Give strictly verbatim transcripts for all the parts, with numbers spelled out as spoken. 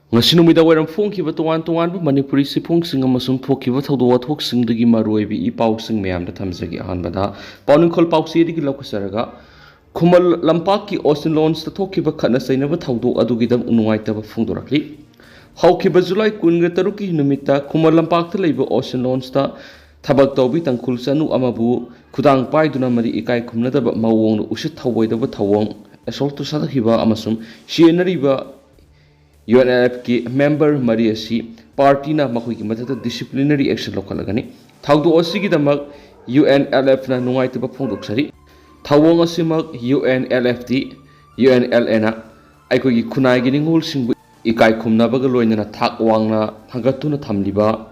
ꯉꯁꯤ ꯅꯨꯃꯤꯗꯥꯡ ꯋꯥꯏꯔꯝ ꯐꯣꯡꯈꯤꯕ ꯇꯣꯉꯥꯟ ꯇꯣꯉꯥꯟꯕ ꯃꯅꯤꯄꯨꯔꯤ ꯆꯦꯐꯣꯡꯁꯤꯡ ꯑꯃꯁꯨꯡ ꯊꯣꯛꯈꯤꯕ ꯊꯧꯗꯣꯛ ꯋꯥꯊꯣꯛꯁꯤꯡꯗꯒꯤ ꯃꯔꯨꯑꯣꯏꯕ ꯏ ꯄꯥꯎꯁꯤꯡ ꯃꯌꯥꯝꯗ ꯊꯝꯖꯒꯦ꯫ ꯑꯍꯥꯟꯕꯗ ꯄꯥꯎꯅꯤꯡꯈꯣꯜ ꯄꯥꯎꯆꯦꯗꯒꯤ ꯂꯧꯈꯠꯆꯔꯒ, ꯈꯨꯃꯟ ꯂꯝꯄꯥꯛꯀꯤ ꯑꯣꯁꯤꯟ ꯂꯣꯟꯁꯇ ꯊꯣꯛꯈꯤꯕ ꯈꯠꯅ ꯆꯩꯅꯕ ꯊꯧꯗꯣꯛ ꯑꯗꯨꯒꯤꯗꯃꯛ ꯅꯨꯡꯉꯥꯏꯇꯕ ꯐꯣꯡꯗꯣꯔꯛꯂꯤ꯫ ꯍꯧꯈꯤꯕ ꯖꯨꯂꯥꯏ ꯀꯨꯟꯒ ꯇꯔꯨꯛꯀꯤ ꯅꯨꯃꯤꯠꯇ ꯈꯨꯃꯟ ꯂꯝꯄꯥꯛꯇ ꯂꯩꯕ ꯑꯣꯁꯤꯟ ꯂꯣꯟꯁꯇ ꯊꯕꯛ ꯇꯧꯕꯤ ꯇꯥꯡꯈꯨꯜ ꯆꯅꯨ ꯑꯃꯕꯨ ꯈꯨꯗꯥꯡ ꯄꯥꯏꯗꯨꯅ ꯑꯃꯗꯤ ꯏꯀꯥꯏ ꯈꯨꯝꯅꯗꯕ ꯃꯑꯣꯡꯗ ꯎꯁꯤꯠ ꯊꯧꯑꯣꯏꯗꯕ ꯊꯧꯑꯣꯡ ꯑꯦꯁꯣꯜꯠ ꯆꯠꯊꯈꯤꯕ ꯑꯃꯁꯨꯡ ꯆꯦꯟꯅꯔꯤꯕ ꯌꯨ ꯑꯦꯟ ꯑꯦꯜ ꯑꯦꯐꯀꯤ ꯃꯦꯝꯕꯔ ꯃꯔꯤ ꯑꯁꯤ ꯄꯥꯔꯇꯤꯅ ꯃꯈꯣꯏꯒꯤ ꯃꯊꯛꯇ ꯗꯤꯁꯤꯄ꯭ꯂꯤꯅꯔꯤ ꯑꯦꯛꯁꯟ ꯂꯧꯈꯠꯂꯒꯅꯤ꯫ ꯊꯧꯗꯣꯛ ꯑꯁꯤꯒꯤꯗꯃꯛ ꯌꯨ ꯑꯦꯟ ꯑꯦꯜ ꯑꯦꯐꯅ ꯅꯨꯡꯉꯥꯏꯇꯕ ꯐꯣꯡꯗꯣꯛꯆꯔꯤ꯫ ꯊꯧꯑꯣꯡ ꯑꯁꯤꯃꯛ U N L F T, U N L ꯑꯦꯅ ꯑꯩꯈꯣꯏꯒꯤ ꯈꯨꯟꯅꯥꯏꯒꯤ ꯅꯤꯡꯉꯣꯜꯁꯤꯡꯕꯨ ꯏꯀꯥꯏ ꯈꯨꯝꯅꯕꯒ ꯂꯣꯏꯅꯅ ꯊꯥꯛ ꯋꯥꯡꯅ ꯊꯥꯡꯒꯠꯇꯨꯅ ꯊꯝꯂꯤꯕ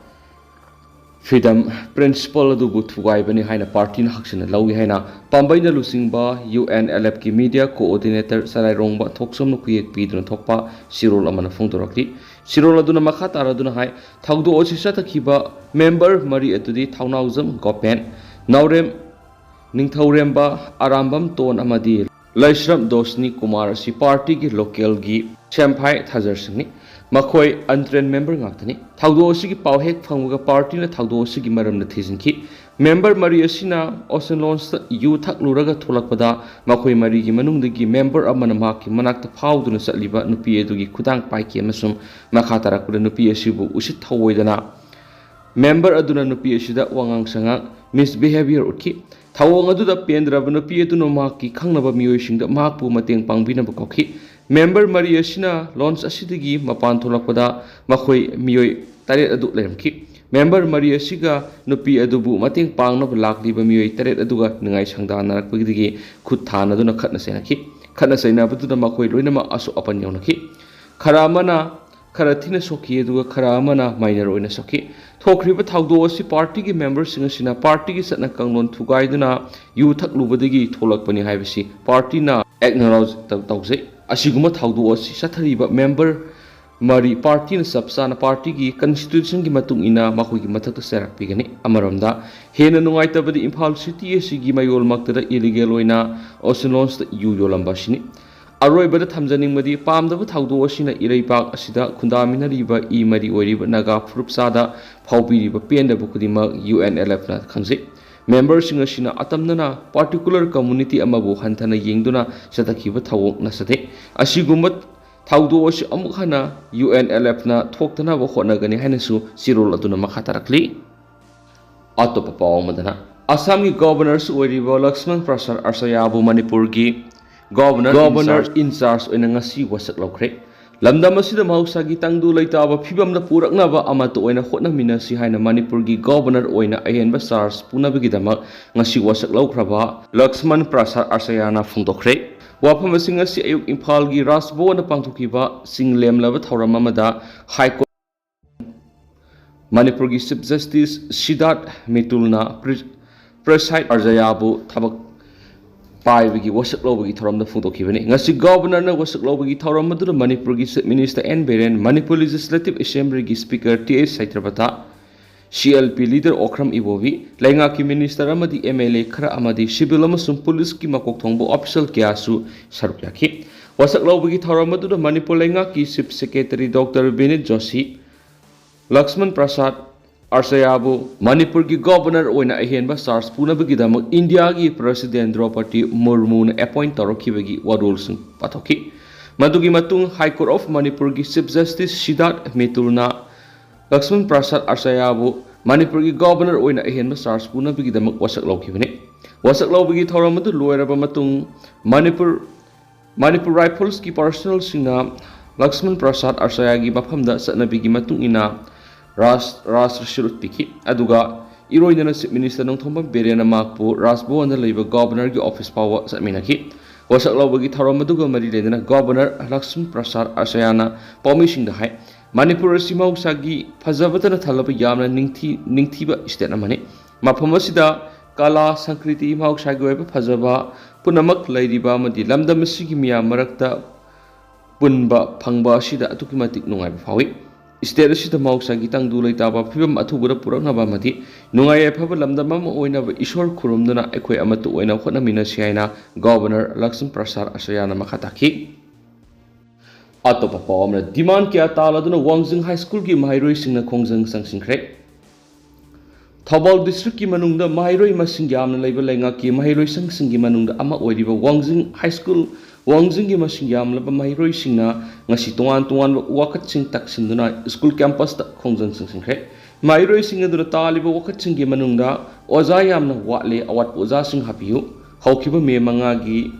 ꯐ꯭ꯔꯤꯗꯝ ꯄ꯭ꯔꯤꯟꯁꯤꯄꯜ ꯑꯗꯨꯕꯨ ꯊꯨꯒꯥꯏꯕꯅꯤ ꯍꯥꯏꯅ ꯄꯥꯔꯇꯤꯅ ꯍꯛꯆꯤꯟꯅ ꯂꯧꯏ ꯍꯥꯏꯅ ꯄꯥꯝꯕꯩꯅ ꯂꯨꯆꯤꯡꯕ ꯌꯨ ꯑꯦꯟ ꯑꯦꯜ ꯑꯦꯐꯀꯤ ꯃꯤꯗꯤꯌꯥ ꯀꯣꯑꯣꯔꯗꯤꯅꯦꯇꯔ ꯆꯔꯥꯏꯔꯣꯡꯕ ꯊꯣꯛꯆꯣꯝꯅ ꯈꯨꯌꯦꯛ ꯄꯤꯗꯨꯅ ꯊꯣꯛꯄ ꯆꯦꯔꯣꯜ ꯑꯃꯅ ꯐꯣꯡꯗꯣꯔꯛꯂꯤ꯫ ꯆꯦꯔꯣꯜ ꯑꯗꯨꯅ ꯃꯈꯥ ꯇꯥꯔꯗꯨꯅ ꯍꯥꯏ, ꯊꯧꯗꯣꯛ ꯑꯁꯤ ꯆꯠꯊꯈꯤꯕ ꯃꯦꯝꯕꯔ ꯃꯔꯤ ꯑꯗꯨꯗꯤ ꯊꯧꯅꯥꯎꯖꯝ ꯒꯣꯄꯦꯟ, ꯅꯥꯎꯔꯦꯝ ꯅꯤꯡꯊꯧꯔꯦꯝꯕ ꯑꯔꯥꯝꯕꯝ ꯇꯣꯟ ꯑꯃꯗꯤ ꯂꯩꯁ꯭ꯔꯝ ꯗꯣꯁꯅꯤ ꯀꯨꯃꯥꯔ ꯑꯁꯤ ꯄꯥꯔꯇꯤꯒꯤ ꯂꯣꯀꯦꯜꯒꯤ ꯁꯦꯝꯐꯥꯏ ꯊꯥꯖꯔꯁꯤꯡꯅꯤ꯫ ꯃꯈꯣꯏ ꯑꯟꯇ꯭ꯔꯦꯟ ꯃꯦꯝꯕꯔ ꯉꯥꯛꯇꯅꯤ꯫ ꯊꯧꯗꯣꯛ ꯑꯁꯤꯒꯤ ꯄꯥꯎ ꯍꯦꯛ ꯐꯪꯕꯒ ꯄꯥꯔꯇꯤꯅ ꯊꯧꯗꯣꯛ ꯑꯁꯤꯒꯤ ꯃꯔꯝꯗ ꯊꯤꯖꯤꯟꯈꯤ꯫ ꯃꯦꯝꯕꯔ ꯃꯔꯤ ꯑꯁꯤꯅ ꯑꯣꯁꯟ ꯂꯣꯟꯁꯇ ꯌꯨ ꯊꯛꯂꯨꯔꯒ ꯊꯣꯛꯂꯛꯄꯗ ꯃꯈꯣꯏ ꯃꯔꯤꯒꯤ ꯃꯅꯨꯡꯗꯒꯤ ꯃꯦꯝꯕꯔ ꯑꯃꯅ ꯃꯍꯥꯛꯀꯤ ꯃꯅꯥꯛꯇ ꯐꯥꯎꯗꯨꯅ ꯆꯠꯂꯤꯕ ꯅꯨꯄꯤ ꯑꯗꯨꯒꯤ ꯈꯨꯗꯥꯡ ꯄꯥꯏꯈꯤ ꯑꯃꯁꯨꯡ ꯃꯈꯥ ꯇꯥꯔꯛꯄꯗ ꯅꯨꯄꯤ ꯑꯁꯤꯕꯨ ꯎꯁꯤꯠ ꯊꯧꯑꯣꯏꯗꯅ ꯃꯦꯝꯕꯔ ꯑꯗꯨꯅ ꯅꯨꯄꯤ ꯑꯁꯤꯗ ꯋꯥꯉꯥꯡ ꯁꯉꯥꯡ, ꯃꯤꯁꯕꯤꯍꯦꯕꯤꯌꯔ ꯎꯠꯈꯤ꯫ ꯊꯧꯑꯣꯡ ꯑꯗꯨꯗ ꯄꯦꯟꯗ꯭ꯔꯕ ꯅꯨꯄꯤ ꯑꯗꯨꯅ ꯃꯍꯥꯛꯀꯤ ꯈꯪꯅꯕ ꯃꯤꯑꯣꯏꯁꯤꯡꯗ ꯃꯍꯥꯛꯄꯨ ꯃꯇꯦꯡ ꯄꯥꯡꯕꯤꯅꯕ ꯀꯧꯈꯤ꯫ ꯃꯦꯝꯕꯔ ꯃꯔꯤ ꯑꯁꯤꯅ ꯂꯣꯟꯁ ꯑꯁꯤꯗꯒꯤ ꯃꯄꯥꯟ ꯊꯣꯛꯂꯛꯄꯗ ꯃꯈꯣꯏ ꯃꯤꯑꯣꯏ ꯇꯔꯦꯠ ꯑꯗꯨ ꯂꯩꯔꯝꯈꯤ꯫ ꯃꯦꯝꯕꯔ ꯃꯔꯤ ꯑꯁꯤꯒ ꯅꯨꯄꯤ ꯑꯗꯨꯕꯨ ꯃꯇꯦꯡ ꯄꯥꯡꯅꯕ ꯂꯥꯛꯂꯤꯕ ꯃꯤꯑꯣꯏ ꯇꯔꯦꯠ ꯑꯗꯨꯒ ꯅꯤꯡꯉꯥꯏ ꯁꯪꯗꯥꯅꯔꯛꯄꯗꯒꯤ ꯈꯨꯠ ꯊꯥꯅꯗꯨꯅ ꯈꯠꯅ ꯆꯩꯅꯈꯤ꯫ ꯈꯠꯅ ꯆꯩꯅꯕꯗꯨꯗ ꯃꯈꯣꯏ ꯂꯣꯏꯅꯃꯛ ꯑꯁꯣꯛ ꯑꯄꯟ ꯌꯥꯎꯅꯈꯤ꯫ ꯈꯔ ꯑꯃꯅ ꯈꯔ ꯊꯤꯅ ꯁꯣꯛꯈꯤ, ꯑꯗꯨꯒ ꯈꯔ ꯑꯃꯅ ꯃꯥꯏꯅꯔ ꯑꯣꯏꯅ ꯁꯣꯛꯈꯤ꯫ ꯊꯣꯛꯈ꯭ꯔꯤꯕ ꯊꯧꯗꯣꯛ ꯑꯁꯤ ꯄꯥꯔꯇꯤꯒꯤ ꯃꯦꯝꯕꯔꯁꯤꯡ ꯑꯁꯤꯅ ꯄꯥꯔꯇꯤꯒꯤ ꯆꯠꯅ ꯀꯥꯡꯂꯣꯟ ꯊꯨꯒꯥꯏꯗꯨꯅ ꯌꯨ ꯊꯛꯂꯨꯕꯗꯒꯤ ꯊꯣꯛꯂꯛꯄꯅꯤ ꯍꯥꯏꯕꯁꯤ ꯄꯥꯔꯇꯤꯅ ꯑꯦꯛꯅꯣꯂꯣꯖ ꯇꯧꯖꯩ꯫ ꯑꯁꯤꯒꯨꯝꯕ ꯊꯧꯗꯣꯛ ꯑꯁꯤ ꯆꯠꯊꯔꯤꯕ ꯃꯦꯝꯕꯔ ꯃꯔꯤ ꯄꯥꯔꯇꯤꯅ ꯆꯞ ꯆꯥꯅ ꯄꯥꯔꯇꯤꯒꯤ ꯀꯟꯁꯇꯤꯇ꯭ꯌꯨꯁꯟꯒꯤ ꯃꯇꯨꯡ ꯏꯟꯅ ꯃꯈꯣꯏꯒꯤ ꯃꯊꯛꯇ ꯆꯩꯔꯥꯛ ꯄꯤꯒꯅꯤ꯫ ꯑꯃꯔꯣꯝꯗ ꯍꯦꯟꯅ ꯅꯨꯡꯉꯥꯏꯇꯕꯗꯤ ꯏꯝꯐꯥꯜ ꯁꯤꯇꯤ ꯑꯁꯤꯒꯤ ꯃꯌꯣꯜꯃꯛꯇꯗ ꯏꯂꯤꯒꯦꯜ ꯑꯣꯏꯅ ꯑꯣꯁꯤꯟ ꯂꯣꯟꯁꯇ ꯌꯨ ꯌꯣꯜꯂꯝꯕ ꯑꯁꯤꯅꯤ꯫ ꯑꯔꯣꯏꯕꯗ ꯊꯝꯖꯅꯤꯡꯕꯗꯤ, ꯄꯥꯝꯗꯕ ꯊꯧꯗꯣꯛ ꯑꯁꯤꯅ ꯏꯔꯩꯄꯥꯛ ꯑꯁꯤꯗ ꯈꯨꯟꯗꯥꯃꯤꯟꯅꯔꯤꯕ ꯏ ꯃꯔꯤ ꯑꯣꯏꯔꯤꯕ ꯅꯥꯒꯥ ꯐꯨꯔꯨꯞ ꯆꯥꯗ ꯐꯥꯎꯕꯤꯔꯤꯕ ꯄꯦꯟꯗꯕ ꯈꯨꯗꯤꯡꯃꯛ UNLFꯅ ꯈꯪꯖꯩ꯫ ꯃꯦꯝꯕꯔꯁꯤꯡ ꯑꯁꯤꯅ ꯑꯇꯝꯅꯅ particular community ꯑꯃꯕꯨ ꯍꯟꯊꯅ ꯌꯦꯡꯗꯨꯅ ꯆꯠꯊꯈꯤꯕ ꯊꯧꯑꯣꯡ ꯅꯠꯆꯗꯦ꯫ ꯑꯁꯤꯒꯨꯝꯕ ꯊꯧꯗꯣꯛ ꯑꯁꯤ ꯑꯃꯨꯛ ꯍꯟꯅ UNLFꯅ ꯊꯣꯛꯇꯅꯕ ꯍꯣꯠꯅꯒꯅꯤ ꯍꯥꯏꯅꯁꯨ ꯆꯦꯔꯣꯜ ꯑꯗꯨꯅ ꯃꯈꯥ ꯇꯥꯔꯛꯂꯤ꯫ ꯑꯇꯣꯞꯄ ꯄꯥꯎ ꯑꯃꯗꯅ, ꯑꯁꯥꯝꯒꯤ ꯒꯣꯚꯔꯅꯔꯁꯨ ꯑꯣꯏꯔꯤꯕ ꯂꯛꯁꯃꯟ ꯄ꯭ꯔꯁꯥꯗ ꯑꯥꯆꯥꯔꯌꯥꯕꯨ ꯃꯅꯤꯄꯨꯔꯒꯤ ꯒꯣꯚꯔꯅꯔ ꯒꯣꯚꯔꯅꯔ in charge ꯑꯣꯏꯅ ꯉꯁꯤ ꯋꯥꯁꯛ ꯂꯧꯈ꯭ꯔꯦ꯫ ꯂꯝꯗꯝ ꯑꯁꯤꯗ ꯃꯍꯧꯁꯥꯒꯤ ꯇꯪꯗꯨ ꯂꯩꯇꯥꯕ ꯐꯤꯕꯝꯗ ꯄꯨꯔꯛꯅꯕ ꯑꯃꯠꯇ ꯑꯣꯏꯅ ꯍꯣꯠꯅꯃꯤꯟꯅꯁꯤ ꯍꯥꯏꯅ ꯃꯅꯤꯄꯨꯔꯒꯤ ꯒꯣꯚꯔꯅꯔ ꯑꯣꯏꯅ ꯑꯍꯦꯟꯕ ꯆꯥꯔꯖ ꯄꯨꯅꯕꯒꯤꯗꯃꯛ ꯉꯁꯤ ꯋꯥꯁꯛ ꯂꯧꯈ꯭ꯔꯕ ꯂꯛꯁꯃꯟ ꯄ꯭ꯔꯁꯥꯗ ꯑꯥꯆꯥꯔꯌꯥꯅ ꯐꯣꯡꯗꯣꯛꯈ꯭ꯔꯦ꯫ ꯋꯥꯐꯝ ꯑꯁꯤꯡ ꯑꯁꯤ ꯑꯌꯨꯛ ꯏꯝꯐꯥꯜꯒꯤ ꯔꯥꯖ ꯚꯋꯟꯗ ꯄꯥꯡꯊꯣꯛꯈꯤꯕ ꯆꯤꯡ ꯂꯦꯝꯂꯕ ꯊꯧꯔꯝ ꯑꯃꯗ ꯍꯥꯏ ꯀꯣꯔꯠ ꯃꯅꯤꯄꯨꯔꯒꯤ ꯆꯤꯐ ꯖꯁꯇꯤꯁ ꯁꯤꯗꯥꯔꯊ ꯃꯤꯇꯨꯜꯅ ꯄ꯭ꯔꯤ-, ꯄ꯭ꯔꯁꯥꯗ ꯑꯥꯆꯥꯔꯌꯥꯕꯨ ꯊꯕꯛ ꯄꯥꯏꯕꯒꯤ ꯋꯥꯁꯛ ꯂꯧꯕꯒꯤ ꯊꯧꯔꯝꯗ ꯐꯣꯡꯗꯣꯛꯈꯤꯕꯅꯤ꯫ ꯉꯁꯤ ꯒꯣꯚꯔꯅꯔꯅ ꯋꯥꯁꯛ ꯂꯧꯕꯒꯤ ꯊꯧꯔꯝ ꯑꯗꯨꯗ ꯃꯅꯤꯄꯨꯔꯒꯤ chief minister N Biren, Manipur legislative ꯑꯦꯁꯦꯝꯕ꯭ꯂꯤꯒꯤ speaker T S Satyabrata, CLP leader Okram Ibobi, ꯂꯩꯉꯥꯛꯀꯤ ꯃꯤꯅꯤꯁꯇꯔ ꯑꯃꯗꯤ MLA ꯈꯔ ꯑꯃꯗꯤ ꯁꯤꯚꯤꯜ ꯑꯃꯁꯨꯡ ꯄꯨꯂꯤꯁꯀꯤ ꯃꯀꯣꯛ ꯊꯣꯡꯕ ꯑꯣꯐꯤꯁꯤꯌꯦꯜ ꯀꯌꯥꯁꯨ ꯁꯔꯨꯛ ꯌꯥꯈꯤ꯫ ꯋꯥꯁꯛ ꯂꯧꯕꯒꯤ ꯊꯧꯔꯝ ꯑꯗꯨꯗ ꯃꯅꯤꯄꯨꯔ ꯂꯩꯉꯥꯛꯀꯤ chief secretary doctor ꯕꯤꯅꯤꯠ Joshi, Lakshman ꯄ꯭ꯔꯁꯥꯗ ꯑꯥꯆꯥꯔꯌꯥꯕꯨ ꯃꯅꯤꯄꯨꯔꯒꯤ ꯒꯣꯚꯔꯅꯔ ꯑꯣꯏꯅ ꯑꯍꯦꯟꯕ ꯆꯥꯔꯖ ꯄꯨꯅꯕꯒꯤꯗꯃꯛ ꯏꯟꯗꯤꯌꯥꯒꯤ ꯄ꯭ꯔꯁꯤꯗꯦꯟ ꯗ꯭ꯔꯧꯄꯗꯤ ꯃꯨꯔꯃꯨꯅ ꯑꯦꯄꯣꯏꯟꯠ ꯇꯧꯔꯛꯈꯤꯕꯒꯤ ꯋꯥꯔꯣꯜꯁꯤꯡ ꯄꯥꯊꯣꯛꯈꯤ꯫ ꯃꯗꯨꯒꯤ ꯃꯇꯨꯡ ꯍꯥꯏ ꯀꯣꯔꯠ ꯑꯣꯐ ꯃꯅꯤꯄꯨꯔꯒꯤ ꯆꯤꯐ ꯖꯁꯇꯤꯁ ꯁꯤꯗꯥꯔꯊ ꯃꯤꯇꯨꯜꯅ ꯂꯛꯁꯃꯟ ꯄ꯭ꯔꯁꯥꯗ ꯑꯥꯆꯥꯔꯌꯥꯕꯨ ꯃꯅꯤꯄꯨꯔꯒꯤ ꯒꯣꯚꯔꯅꯔ ꯑꯣꯏꯅ ꯑꯍꯦꯟꯕ ꯆꯥꯔꯖ ꯄꯨꯅꯕꯒꯤꯗꯃꯛ ꯋꯥꯁꯛ ꯂꯧꯈꯤꯕꯅꯤ꯫ ꯋꯥꯁꯛ ꯂꯧꯕꯒꯤ ꯊꯧꯔꯝ ꯑꯗꯨ ꯂꯣꯏꯔꯕ ꯃꯇꯨꯡ ꯃꯅꯤꯄꯨꯔ ꯃꯅꯤꯄꯨꯔ ꯔꯥꯏꯐꯜꯁꯀꯤ ꯄꯥꯔꯁꯅꯦꯜꯁꯤꯡꯅ ꯂꯛꯁꯃꯟ ꯄ꯭ꯔꯁꯥꯗ ꯑꯥꯆꯥꯔꯌꯥꯒꯤ ꯃꯐꯝꯗ ꯆꯠꯅꯕꯤꯒꯤ ꯃꯇꯨꯡ ꯏꯟꯅ ꯔꯥꯁ-, ꯔꯥꯁꯇ꯭ꯔ ꯁꯦꯂꯨꯠ ꯄꯤꯈꯤ꯫ ꯑꯗꯨꯒ ꯏꯔꯣꯏꯅꯅ ꯆꯤꯐ ꯃꯤꯅꯤꯁꯇꯔ ꯅꯣꯡꯊꯣꯝꯕꯝ ꯕꯤꯔꯦꯟꯅ ꯃꯍꯥꯛꯄꯨ ꯔꯥꯖ ꯚꯋꯟꯗ ꯂꯩꯕ ꯒꯣꯚꯔꯅꯔꯒꯤ ꯑꯣꯐꯤꯁ ꯐꯥꯎꯕ ꯆꯠꯃꯤꯟꯅꯈꯤ꯫ ꯋꯥꯁꯛ ꯂꯧꯕꯒꯤ ꯊꯧꯔꯝ ꯑꯗꯨꯒ ꯃꯔꯤ ꯂꯩꯅꯅ ꯒꯣꯚꯔꯅꯔ ꯂꯛꯁꯃꯟ ꯄ꯭ꯔꯁꯥꯗ ꯑꯥꯆꯥꯔꯌꯥꯅ ꯄꯥꯎꯃꯤꯁꯤꯡꯗ ꯍꯥꯏ, ꯃꯅꯤꯄꯨꯔ ꯑꯁꯤ ꯃꯍꯧꯁꯥꯒꯤ ꯐꯖꯕꯇꯅ ꯊꯜꯂꯕ ꯌꯥꯝꯅ ꯅꯤꯡꯊꯤ-, ꯅꯤꯡꯊꯤꯕ ꯁ꯭ꯇꯦꯠ ꯑꯃꯅꯤ꯫ ꯃꯐꯝ ꯑꯁꯤꯗ ꯀꯂꯥ, ꯁꯪꯁꯀ꯭ꯔꯤꯇꯤ, ꯃꯍꯧꯁꯥꯒꯤ ꯑꯣꯏꯕ ꯐꯖꯕ ꯄꯨꯝꯅꯃꯛ ꯂꯩꯔꯤꯕ ꯑꯃꯗꯤ ꯂꯝꯗꯝ ꯑꯁꯤꯒꯤ ꯃꯤꯌꯥꯝ ꯃꯔꯛꯇ ꯄꯨꯟꯕ ꯐꯪꯕ ꯑꯁꯤꯗ ꯑꯗꯨꯛꯀꯤ ꯃꯇꯤꯛ ꯅꯨꯡꯉꯥꯏꯕ ꯐꯥꯎꯏ꯫ ꯁ꯭ꯇꯦꯠ ꯑꯁꯤꯗ ꯃꯍꯧꯁꯥꯒꯤ ꯇꯪꯗꯨ ꯂꯩꯇꯥꯕ ꯐꯤꯕꯝ ꯑꯊꯨꯕꯗ ꯄꯨꯔꯛꯅꯕ ꯑꯃꯗꯤ ꯅꯨꯡꯉꯥꯏ ꯌꯥꯏꯐꯕ ꯂꯝꯗꯝ ꯑꯃ ꯑꯣꯏꯅꯕ ꯏꯁꯣꯔ ꯈꯨꯔꯨꯝꯗꯨꯅ ꯑꯩꯈꯣꯏ ꯑꯃꯠꯇ ꯑꯣꯏꯅ ꯍꯣꯠꯅꯃꯤꯟꯅꯁꯤ ꯍꯥꯏꯅ ꯒꯣꯕꯔꯅꯔ ꯂꯛꯁꯃꯤ ꯄ꯭ꯔꯁꯥꯗ ꯑꯆꯥꯔꯌꯥꯅ ꯃꯈꯥ ꯇꯥꯈꯤ꯫ ꯑꯇꯣꯞꯄ ꯄꯥꯎ ꯑꯃꯅ, ꯗꯤꯃꯥꯟ ꯀꯌꯥ ꯇꯥꯂꯗꯨꯅ ꯋꯥꯡꯖꯤꯡ ꯍꯥꯏ ꯁ꯭ꯀꯨꯜꯒꯤ ꯃꯍꯩꯔꯣꯏꯁꯤꯡꯅ ꯈꯣꯡꯖꯪ ꯆꯪꯁꯤꯟꯈ꯭ꯔꯦ꯫ ꯊꯧꯕꯥꯜ ꯗꯤꯁꯇ꯭ꯔꯤꯛꯀꯤ ꯃꯅꯨꯡꯗ ꯃꯍꯩꯔꯣꯏ ꯃꯁꯤꯡ ꯌꯥꯝꯅ ꯂꯩꯕ ꯂꯩꯉꯥꯛꯀꯤ ꯃꯍꯩꯔꯣꯏ ꯁꯪꯁꯤꯡꯒꯤ ꯃꯅꯨꯡꯗ ꯑꯃ ꯑꯣꯏꯔꯤꯕ ꯋꯥꯡꯖꯤꯡ ꯍꯥꯏ ꯁ꯭ꯀꯨꯜ, ꯋꯥꯡꯖꯤꯡꯒꯤ ꯃꯁꯤꯡ ꯌꯥꯝꯂꯕ ꯃꯍꯩꯔꯣꯏꯁꯤꯡꯅ ꯉꯁꯤ ꯇꯣꯉꯥꯟ ꯇꯣꯉꯥꯟꯕ ꯋꯥꯀꯠꯁꯤꯡ ꯇꯛꯁꯤꯟꯗꯨꯅ ꯁ꯭ꯀꯨꯜ ꯀꯦꯝꯄꯁꯇ ꯈꯣꯡꯖꯪ ꯆꯪꯁꯤꯟꯈ꯭ꯔꯦ꯫ ꯃꯍꯩꯔꯣꯏꯁꯤꯡ ꯑꯗꯨꯅ ꯇꯥꯜꯂꯤꯕ ꯋꯥꯀꯠꯁꯤꯡꯒꯤ ꯃꯅꯨꯡꯗ ꯑꯣꯖꯥ ꯌꯥꯝꯅ ꯋꯥꯠꯂꯦ, ꯑꯋꯥꯠꯄ ꯑꯣꯖꯥꯁꯤꯡ ꯍꯥꯞꯄꯤꯌꯨ, ꯍꯧꯈꯤꯕ ꯃꯦ ꯃꯉꯥꯒꯤ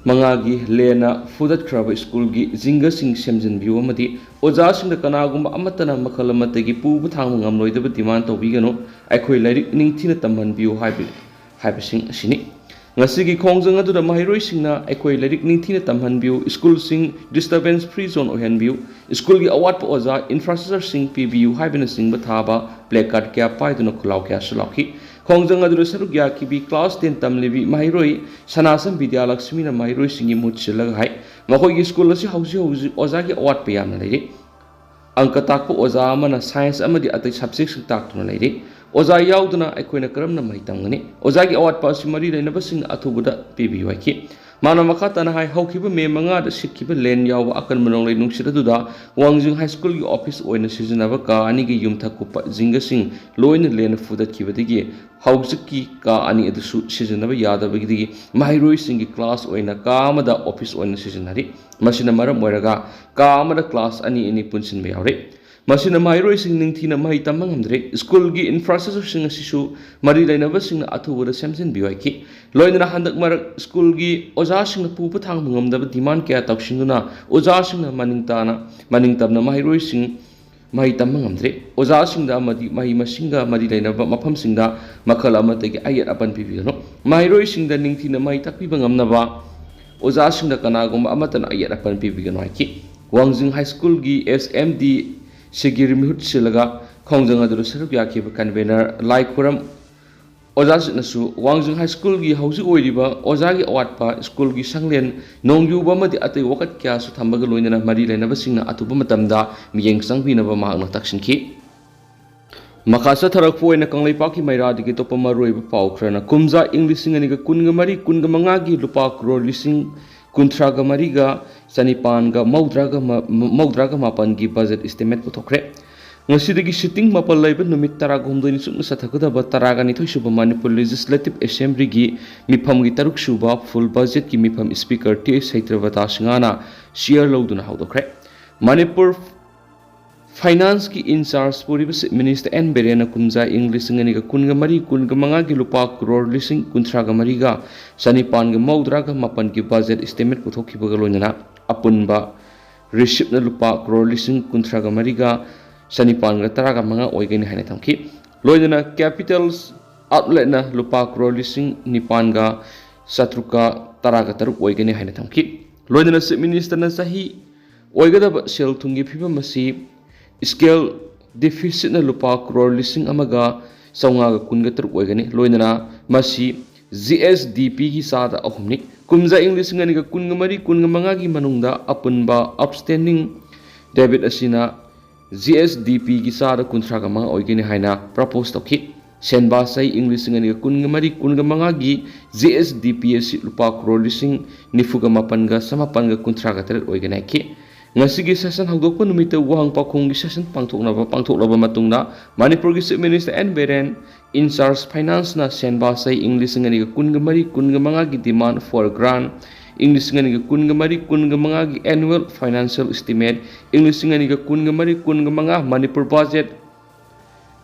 ꯃꯉꯥꯒꯤ ꯂꯦꯟꯅ ꯐꯨꯗꯠꯈ꯭ꯔꯕ ꯁ꯭ꯀꯨꯜꯒꯤ ꯖꯤꯡꯒꯁꯤꯡ ꯁꯦꯝꯖꯤꯟꯕꯤꯌꯨ ꯑꯃꯗꯤ ꯑꯣꯖꯥꯁꯤꯡꯗ ꯀꯅꯥꯒꯨꯝꯕ ꯑꯃꯠꯇꯅ ꯃꯈꯜ ꯑꯃꯠꯇꯒꯤ ꯄꯨꯕ ꯊꯥꯡꯕ ꯉꯝꯂꯣꯏꯗꯕ ꯗꯤꯃꯥꯟ ꯇꯧꯕꯤꯒꯅꯨ꯫ ꯑꯩꯈꯣꯏ ꯂꯥꯏꯔꯤꯛ ꯅꯤꯡꯊꯤꯅ ꯇꯝꯍꯟꯕꯤꯌꯨ ꯍꯥꯏꯕ, ꯍꯥꯏꯕꯁꯤꯡ ꯑꯁꯤꯅꯤ꯫ ꯉꯁꯤꯒꯤ ꯈꯣꯡꯖꯪ ꯑꯗꯨꯗ ꯃꯍꯩꯔꯣꯏꯁꯤꯡꯅ ꯑꯩꯈꯣꯏ ꯂꯥꯏꯔꯤꯛ ꯅꯤꯡꯊꯤꯅ ꯇꯝꯍꯟꯕꯤꯌꯨ, ꯁ꯭ꯀꯨꯜꯁꯤꯡ disturbance free zone ꯑꯣꯏꯍꯟꯕꯤꯌꯨ, ꯁ꯭ꯀꯨꯜꯒꯤ ꯑꯋꯥꯠꯄ ꯑꯣꯖꯥ, ꯏꯟꯐ꯭ꯔꯥꯁ꯭ꯇ꯭ꯔꯛꯆꯔꯁꯤꯡ ꯄꯤꯕꯤꯌꯨ ꯍꯥꯏꯕꯅꯆꯤꯡꯕ ꯊꯥꯕ placard ꯀꯌꯥ ꯄꯥꯏꯗꯨꯅ ꯈꯨꯜꯂꯥꯎ ꯀꯌꯥꯁꯨ ꯂꯥꯎꯈꯤ꯫ ꯈꯣꯡꯖꯪ ꯑꯗꯨꯗ ꯁꯔꯨꯛ ꯌꯥꯈꯤꯕꯤ class ten ꯇꯝꯂꯤꯕꯤ ꯃꯍꯩꯔꯣꯏ ꯁꯅꯥꯁꯝ ꯕꯤꯗ꯭ꯌꯥꯂꯛꯁꯃꯤꯅ ꯃꯍꯩꯔꯣꯏꯁꯤꯡꯒꯤ ꯃꯍꯨꯠ ꯁꯤꯜꯂꯒ ꯍꯥꯏ, ꯃꯈꯣꯏꯒꯤ ꯁ꯭ꯀꯨꯜ ꯑꯁꯤ ꯍꯧꯖꯤꯛ ꯍꯧꯖꯤꯛ ꯑꯣꯖꯥꯒꯤ ꯑꯋꯥꯠꯄ ꯌꯥꯝꯅ ꯂꯩꯔꯤ꯫ ꯑꯪꯀ ꯇꯥꯛꯄ ꯑꯣꯖꯥ ꯑꯃꯅ science ꯑꯃꯗꯤ ꯑꯇꯩ subjectꯁꯤꯡ ꯇꯥꯛꯇꯨꯅ ꯂꯩꯔꯤ꯫ ꯑꯣꯖꯥ ꯌꯥꯎꯗꯅ ꯑꯩꯈꯣꯏꯅ ꯀꯔꯝꯅ ꯃꯍꯩ ꯇꯝꯒꯅꯤ? ꯑꯣꯖꯥꯒꯤ ꯑꯋꯥꯠꯄ ꯑꯁꯤ ꯃꯔꯤ ꯂꯩꯅꯕꯁꯤꯡꯅ ꯑꯊꯨꯕꯗ ꯄꯤꯕꯤꯌꯨ ꯍꯥꯏꯈꯤ꯫ ꯃꯥꯅ ꯃꯈꯥ ꯇꯥꯅ ꯍꯥꯏ, ꯍꯧꯈꯤꯕ ꯃꯦ ꯃꯉꯥꯗ ꯁꯤꯠꯈꯤꯕ ꯂꯦꯟ ꯌꯥꯎꯕ ꯑꯀꯟꯕ ꯅꯣꯡꯂꯩ ꯅꯨꯡꯁꯤꯠ ꯑꯗꯨꯗ ꯋꯥꯡꯖꯤꯡ ꯍꯥꯏ ꯁ꯭ꯀꯨꯜꯒꯤ ꯑꯣꯐꯤꯁ ꯑꯣꯏꯅ ꯁꯤꯖꯤꯟꯅꯕ ꯀꯥ ꯑꯅꯤꯒꯤ ꯌꯨꯝꯊꯛ ꯀꯨꯞꯄ ꯖꯤꯡꯒꯁꯤꯡ ꯂꯣꯏꯅ ꯂꯦꯟꯅ ꯐꯨꯗꯠꯈꯤꯕꯗꯒꯤ ꯍꯧꯖꯤꯛꯀꯤ ꯀꯥ ꯑꯅꯤ ꯑꯗꯨꯁꯨ ꯁꯤꯖꯤꯟꯅꯕ ꯌꯥꯗꯕꯒꯤꯗꯒꯤ ꯃꯍꯩꯔꯣꯏꯁꯤꯡꯒꯤ class ꯑꯣꯏꯅ ꯀꯥ ꯑꯃꯗ office ꯑꯣꯏꯅ ꯁꯤꯖꯤꯟꯅꯔꯤ꯫ ꯃꯁꯤꯅ ꯃꯔꯝ ꯑꯣꯏꯔꯒ ꯀꯥ ꯑꯃꯗ class ꯑꯅꯤ ꯑꯅꯤ ꯄꯨꯟꯁꯤꯟꯕ ꯌꯥꯎꯔꯦ꯫ ꯃꯁꯤꯅ ꯃꯍꯩꯔꯣꯏꯁꯤꯡ ꯅꯤꯡꯊꯤꯅ ꯃꯍꯩ ꯇꯝꯕ ꯉꯝꯗ꯭ꯔꯦ꯫ ꯁ꯭ꯀꯨꯜꯒꯤ infrastructureꯁꯤꯡ ꯑꯁꯤꯁꯨ ꯃꯔꯤ ꯂꯩꯅꯕꯁꯤꯡꯅ ꯑꯊꯨꯕꯗ ꯁꯦꯝꯖꯤꯟꯕꯤꯌꯨ ꯍꯥꯏꯈꯤ꯫ ꯂꯣꯏꯅꯅ ꯍꯟꯗꯛ ꯃꯔꯛ ꯁ꯭ꯀꯨꯜꯒꯤ ꯑꯣꯖꯥꯁꯤꯡꯅ ꯄꯨꯕ ꯊꯥꯡꯕ ꯉꯝꯗꯕ demand ꯀꯌꯥ ꯇꯧꯁꯤꯟꯗꯨꯅ ꯑꯣꯖꯥꯁꯤꯡꯅ ꯃꯅꯤꯡ ꯇꯥꯅ, ꯃꯅꯤꯡ ꯇꯝꯅ ꯃꯍꯩꯔꯣꯏꯁꯤꯡ ꯃꯍꯩ ꯇꯝꯕ ꯉꯝꯗ꯭ꯔꯦ꯫ ꯑꯣꯖꯥꯁꯤꯡꯗ ꯑꯃꯗꯤ ꯃꯍꯩ ꯃꯁꯤꯡꯒ ꯃꯔꯤ ꯂꯩꯅꯕ ꯃꯐꯝꯁꯤꯡꯗ ꯃꯈꯜ ꯑꯃꯠꯇꯒꯤ ꯑꯌꯦꯠ ꯑꯄꯟ ꯄꯤꯕꯤꯒꯅꯨ꯫ ꯃꯍꯩꯔꯣꯏꯁꯤꯡꯗ ꯅꯤꯡꯊꯤꯅ ꯃꯍꯩ ꯇꯥꯛꯄꯤꯕ ꯉꯝꯅꯕ ꯑꯣꯖꯥꯁꯤꯡꯗ ꯀꯅꯥꯒꯨꯝꯕ ꯑꯃꯠꯇꯅ ꯑꯌꯦꯠ ꯑꯄꯟ ꯄꯤꯕꯤꯒꯅꯨ ꯍꯥꯏꯈꯤ꯫ ꯋꯥꯡꯖꯤꯡ ꯍꯥꯏ ꯁ꯭ꯀꯨꯜꯒꯤ S M D ꯁꯤꯒꯤꯔ ꯃꯤꯍꯨꯠ ꯁꯤꯜꯂꯒ ꯈꯣꯡꯖꯪ ꯑꯗꯨꯗ ꯁꯔꯨꯛ ꯌꯥꯈꯤꯕ convener ꯂꯥꯏꯈꯨꯔꯝ, ꯑꯣꯖꯥꯁꯤꯡꯅꯁꯨ ꯋꯥꯡꯖꯤꯡ ꯍꯥꯏ ꯁ꯭ꯀꯨꯜꯒꯤ ꯍꯧꯖꯤꯛ ꯑꯣꯏꯔꯤꯕ ꯑꯣꯖꯥꯒꯤ ꯑꯋꯥꯠꯄ, ꯁ꯭ꯀꯨꯜꯒꯤ ꯁꯪꯂꯦꯟ, ꯅꯣꯡ ꯌꯨꯕ ꯑꯃꯗꯤ ꯑꯇꯩ ꯋꯥꯀꯠ ꯀꯌꯥꯁꯨ ꯊꯝꯕꯒ ꯂꯣꯏꯅꯅ ꯃꯔꯤ ꯂꯩꯅꯕꯁꯤꯡꯅ ꯑꯊꯨꯕ ꯃꯇꯝꯗ ꯃꯤꯠꯌꯦꯡ ꯆꯪꯕꯤꯅꯕ ꯃꯍꯥꯛꯅ ꯇꯛꯁꯤꯟꯈꯤ꯫ ꯃꯈꯥ ꯆꯠꯊꯔꯛꯄ ꯑꯣꯏꯅ ꯀꯪꯂꯩꯄꯥꯛꯀꯤ ꯃꯩꯔꯥꯗꯒꯤ ꯑꯇꯣꯞꯄ ꯃꯔꯨꯑꯣꯏꯕ ꯄꯥꯎ ꯈꯔꯅ, ꯀꯨꯝꯖꯥ ꯏꯪ ꯂꯤꯁꯤꯡ ꯑꯅꯤꯒ ꯀꯨꯟꯒ ꯃꯔꯤ ꯀꯨꯟꯒ ꯃꯉꯥꯒꯤ ꯂꯨꯄꯥ ꯀ꯭ꯔꯣꯔ ꯂꯤꯁꯤꯡ ꯀꯨꯟꯊ꯭ꯔꯥꯒ ꯃꯔꯤꯒ ꯆꯅꯤꯄꯥꯟꯒ ꯃꯧꯗ꯭ꯔꯥꯒ ꯃ-, ꯃꯧꯗ꯭ꯔꯥꯒ ꯃꯥꯄꯟꯒꯤ ꯕꯖꯦꯠ ꯏꯁꯇꯤꯃꯦꯠ ꯄꯨꯊꯣꯛꯈ꯭ꯔꯦ꯫ ꯉꯁꯤꯗꯒꯤ ꯁꯤꯇꯤꯡ ꯃꯥꯄꯜ ꯂꯩꯕ ꯅꯨꯃꯤꯠ ꯇꯔꯥꯒ ꯍꯨꯝꯗꯣꯏꯅꯤ ꯆꯨꯞꯅ ꯆꯠꯊꯒꯗꯕ ꯇꯔꯥꯒ ꯅꯤꯊꯣꯏ ꯁꯨꯕ ꯃꯅꯤꯄꯨꯔ ꯂꯦꯖꯤꯁꯂꯦꯇꯤꯚ ꯑꯦꯁꯦꯝꯕ꯭ꯂꯤꯒꯤ ꯃꯤꯐꯝꯒꯤ ꯇꯔꯨꯛ ꯁꯨꯕ ꯐꯨꯜ ꯕꯖꯦꯠꯀꯤ ꯃꯤꯐꯝ ꯁ꯭ꯄꯤꯀꯔ ꯇꯤ ꯑꯩꯆ ꯁꯩꯇ꯭ꯔꯕꯇꯥ ꯁꯤꯡꯍꯅ ꯆꯤꯌꯔ ꯂꯧꯗꯨꯅ ꯍꯧꯗꯣꯛꯈ꯭ꯔꯦ꯫ ꯃꯅꯤꯄꯨꯔ ꯐꯥꯏꯅꯥꯟꯁꯀꯤ ꯏꯟꯆꯥꯔꯖ ꯄꯨꯔꯤꯕ ꯆꯤꯐ ꯃꯤꯅꯤꯁꯇꯔ ꯑꯦꯟ ꯕꯤꯔꯦꯟꯅ ꯀꯨꯝꯖꯥ ꯏꯪ ꯂꯤꯁꯤꯡ ꯑꯅꯤꯒ ꯀꯨꯟꯒ ꯃꯔꯤ ꯀꯨꯟꯒ ꯃꯉꯥꯒꯤ ꯂꯨꯄꯥ ꯀ꯭ꯔꯣꯔ ꯂꯤꯁꯤꯡ ꯀꯨꯟꯊ꯭ꯔꯥꯒ ꯃꯔꯤꯒ ꯆꯅꯤꯄꯥꯟꯒ ꯃꯧꯗ꯭ꯔꯥꯒ ꯃꯥꯄꯟꯒꯤ ꯕꯖꯦꯠ ꯏꯁꯇꯤꯃꯦꯠ ꯄꯨꯊꯣꯛꯈꯤꯕꯒ ꯂꯣꯏꯅꯅ ꯑꯄꯨꯟꯕ ꯔꯤꯁꯤꯞꯅ ꯂꯨꯄꯥ ꯀ꯭ꯔꯣꯔ ꯂꯤꯁꯤꯡ ꯀꯨꯟꯊ꯭ꯔꯥꯒ ꯃꯔꯤꯒ ꯆꯅꯤꯄꯥꯟꯒ ꯇꯔꯥꯒ ꯃꯉꯥ ꯑꯣꯏꯒꯅꯤ ꯍꯥꯏꯅ ꯊꯝꯈꯤ꯫ ꯂꯣꯏꯅꯅ ꯀꯦꯄꯤꯇꯦꯜꯁ ꯑꯥꯎꯠꯂꯦꯠꯅ ꯂꯨꯄꯥ ꯀ꯭ꯔꯣꯔ ꯂꯤꯁꯤꯡ ꯅꯤꯄꯥꯟꯒ ꯆꯥꯇ꯭ꯔꯨꯛꯀ ꯇꯔꯥꯒ ꯇꯔꯨꯛ ꯑꯣꯏꯒꯅꯤ ꯍꯥꯏꯅ ꯊꯝꯈꯤ꯫ ꯂꯣꯏꯅꯅ ꯆꯤꯐ ꯃꯤꯅꯤꯁꯇꯔꯅ ꯆꯍꯤ ꯑꯣꯏꯒꯗꯕ ꯁꯦꯜ ꯊꯨꯝꯒꯤ ꯐꯤꯕꯝ ꯑꯁꯤ ꯁ꯭ꯀꯦꯜ ꯗꯤꯐꯤꯁꯤꯠꯅ ꯂꯨꯄꯥ ꯀ꯭ꯔꯣꯔ ꯂꯤꯁꯤꯡ ꯑꯃꯒ ꯆꯥꯝꯃꯉꯥꯒ ꯀꯨꯟꯒ ꯇꯔꯨꯛ ꯑꯣꯏꯒꯅꯤ꯫ ꯂꯣꯏꯅꯅ ꯃꯁꯤ ꯖꯤ ꯑꯦꯁ ꯗꯤ ꯄꯤꯒꯤ ꯆꯥꯗ ꯑꯍꯨꯝꯅꯤ꯫ ꯀꯨꯝꯖꯥ ꯏꯪ ꯂꯤꯁꯤꯡ ꯑꯅꯤꯒ ꯀꯨꯟꯒ ꯃꯔꯤ ꯀꯨꯟꯒ ꯃꯉꯥꯒꯤ ꯃꯅꯨꯡꯗ ꯑꯄꯨꯟꯕ ꯑꯥꯎꯠꯁ꯭ꯇꯦꯟꯗꯤꯡ ꯗꯦꯕꯤꯠ ꯑꯁꯤꯅ ꯖꯤ ꯑꯦꯁ ꯗꯤ ꯄꯤꯒꯤ ꯆꯥꯗ ꯀꯨꯟꯊ꯭ꯔꯥꯒ ꯃꯉꯥ ꯑꯣꯏꯒꯅꯤ ꯍꯥꯏꯅ ꯄ꯭ꯔꯄꯣꯁ ꯇꯧꯈꯤ꯫ ꯁꯦꯟꯕꯥ ꯆꯍꯤ ꯏꯪ ꯂꯤꯁꯤꯡ ꯑꯅꯤꯒ ꯀꯨꯟꯒ ꯃꯔꯤ ꯀꯨꯟꯒ ꯃꯉꯥꯒꯤ ꯖꯤ ꯑꯦꯁ ꯗꯤ ꯄꯤ ꯑꯁꯤ ꯂꯨꯄꯥ ꯀ꯭ꯔꯣꯔ ꯂꯤꯁꯤꯡ ꯅꯤꯐꯨꯒ ꯃꯥꯄꯟꯒ ꯆꯃꯥꯄꯟꯒ ꯀꯨꯟꯊ꯭ꯔꯥꯒ ꯇꯔꯦꯠ ꯑꯣꯏꯒꯅꯤ ꯍꯥꯏꯈꯤ꯫ ꯉꯁꯤꯒꯤ ꯁꯦꯁꯟ ꯍꯧꯗꯣꯛꯄ ꯅꯨꯃꯤꯠꯇ ꯋꯥꯍꯪ ꯄꯥꯎꯈꯨꯝꯒꯤ ꯁꯦꯁꯟ ꯄꯥꯡꯊꯣꯛꯅꯕ ꯄꯥꯡꯊꯣꯛꯂꯕ ꯃꯇꯨꯡꯗ ꯃꯅꯤꯄꯨꯔꯒꯤ chief minister N Biren, in charge ꯐꯥꯏꯅꯥꯟꯁꯅ ꯁꯦꯟꯕꯥ ꯆꯍꯤ ꯏꯪ ꯂꯤꯁꯤꯡ ꯑꯅꯤꯒ ꯀꯨꯟꯒ ꯃꯔꯤ ꯀꯨꯟꯒ ꯃꯉꯥꯒꯤ ꯗꯤꯃꯥꯟ ꯐꯣꯔ ꯒ꯭ꯔꯥꯟ, ꯏꯪ ꯂꯤꯁꯤꯡ ꯑꯅꯤꯒ ꯀꯨꯟꯒ ꯃꯔꯤ ꯀꯨꯟꯒ ꯃꯉꯥꯒꯤ ꯑꯦꯅꯨꯋꯦꯜ ꯐꯥꯏꯅꯥꯟꯁꯤꯌꯦꯜ ꯏꯁꯇꯤꯃꯦꯠ, ꯏꯪ ꯂꯤꯁꯤꯡ ꯑꯅꯤꯒ ꯀꯨꯟꯒ ꯃꯔꯤ ꯀꯨꯟꯒ ꯃꯉꯥ ꯃꯅꯤꯄꯨꯔ ꯕꯖꯦꯠ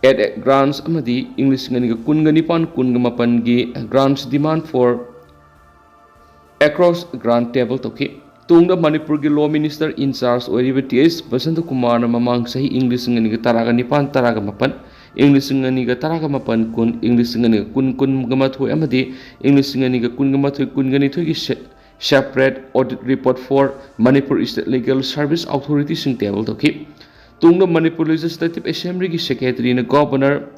ꯑꯦꯠ ꯒ꯭ꯔꯥꯟꯁ ꯑꯃꯗꯤ ꯏꯪ ꯂꯤꯁꯤꯡ ꯑꯅꯤꯒ ꯀꯨꯟꯒ ꯅꯤꯄꯥꯟ ꯀꯨꯟꯒ ꯃꯥꯄꯟꯒꯤ ꯒ꯭ꯔꯥꯟꯁ ꯗꯤꯃꯥꯟ ꯐꯣꯔ ꯑꯦꯀ꯭ꯔꯣꯁ ꯒ꯭ꯔꯥꯟ ꯇꯦꯕꯜ ꯇꯧꯈꯤ꯫ ꯇꯨꯡꯗ ꯃꯅꯤꯄꯨꯔꯒꯤ ꯂꯣ ꯃꯤꯅꯤꯁꯇꯔ ꯏꯟꯆꯥꯔꯖ ꯑꯣꯏꯔꯤꯕ ꯇꯤ ꯑꯩꯆ ꯕꯁꯟꯇꯀꯨꯃꯥꯔꯅ ꯃꯃꯥꯡ ꯆꯍꯤ ꯏꯪ ꯂꯤꯁꯤꯡ ꯑꯅꯤꯒ ꯇꯔꯥꯒ ꯅꯤꯄꯥꯟ ꯇꯔꯥꯒ ꯃꯥꯄꯟ, ꯏꯪ ꯂꯤꯁꯤꯡ ꯑꯅꯤꯒ ꯇꯔꯥꯒ ꯃꯥꯄꯟ ꯀꯨꯟ, ꯏꯪ ꯂꯤꯁꯤꯡ ꯑꯅꯤꯒ ꯀꯨꯟ ꯀꯨꯟꯒ ꯃꯥꯊꯣꯏ ꯑꯃꯗꯤ ꯏꯪ ꯂꯤꯁꯤꯡ ꯑꯅꯤꯒ ꯀꯨꯟꯒ ꯃꯥꯊꯣꯏ ꯀꯨꯟꯒ ꯅꯤꯊꯣꯏꯒꯤ ꯁꯦ-, separate audit report for Manipur State Legal Service Authority ꯁꯤꯡ ꯇꯦꯕꯜ ꯇꯧꯈꯤ꯫ ꯇꯨꯡꯗ Manipur legislative ꯑꯦꯁꯦꯝꯕ꯭ꯂꯤꯒꯤ ꯁꯦꯀ꯭ꯔꯦꯇꯔꯤꯅ governor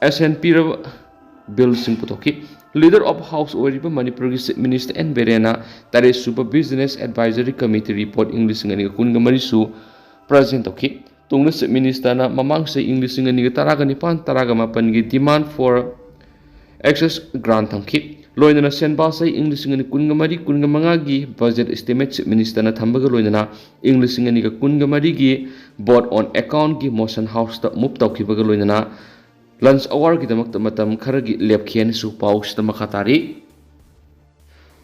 S and ꯄꯤꯔꯕ-, ꯕꯤꯜꯁꯤꯡ ꯄꯨꯊꯣꯛꯈꯤ꯫ Leader of House ꯑꯣꯏꯔꯤꯕ ꯃꯅꯤꯄꯨꯔꯒꯤ Chief Minister ꯑꯦꯟ ꯕꯤꯔꯦꯟꯅ ꯇꯔꯦꯠ ꯁꯨꯕ Business Advisory Committee report ꯏꯪ ꯂꯤꯁꯤꯡ ꯑꯅꯤꯒ ꯀꯨꯟꯒ ꯃꯔꯤꯁꯨ present ꯇꯧꯈꯤ꯫ ꯇꯨꯡꯗ Chief Ministerꯅ ꯃꯃꯥꯡ ꯆꯍꯤ ꯏꯪ ꯂꯤꯁꯤꯡ ꯑꯅꯤꯒ ꯇꯔꯥꯒ ꯅꯤꯄꯥꯟ ꯇꯔꯥꯒ ꯃꯥꯄꯟꯒꯤ demand for access grant ꯊꯝꯈꯤ꯫ ꯂꯣꯏꯅꯅ ꯁꯦꯟꯕꯥ ꯆꯍꯤ ꯏꯪ ꯂꯤꯁꯤꯡ ꯑꯅꯤ ꯀꯨꯟꯒ ꯃꯔꯤ ꯀꯨꯟꯒ ꯃꯉꯥꯒꯤ budget estimate Chief Ministerꯅ ꯊꯝꯕꯒ ꯂꯣꯏꯅꯅ ꯏꯪ ꯂꯤꯁꯤꯡ ꯑꯅꯤꯒ ꯀꯨꯟꯒ ꯃꯔꯤꯒꯤ vote on accountꯀꯤ motion Houseꯇ move ꯇꯧꯈꯤꯕꯒ ꯂꯣꯏꯅꯅ lunch hourꯒꯤꯗꯃꯛꯇ ꯃꯇꯝ ꯈꯔꯒꯤ ꯂꯦꯞꯈꯤ ꯍꯥꯏꯅꯁꯨ ꯄꯥꯎꯁꯤꯗ ꯃꯈꯥ ꯇꯥꯔꯤ꯫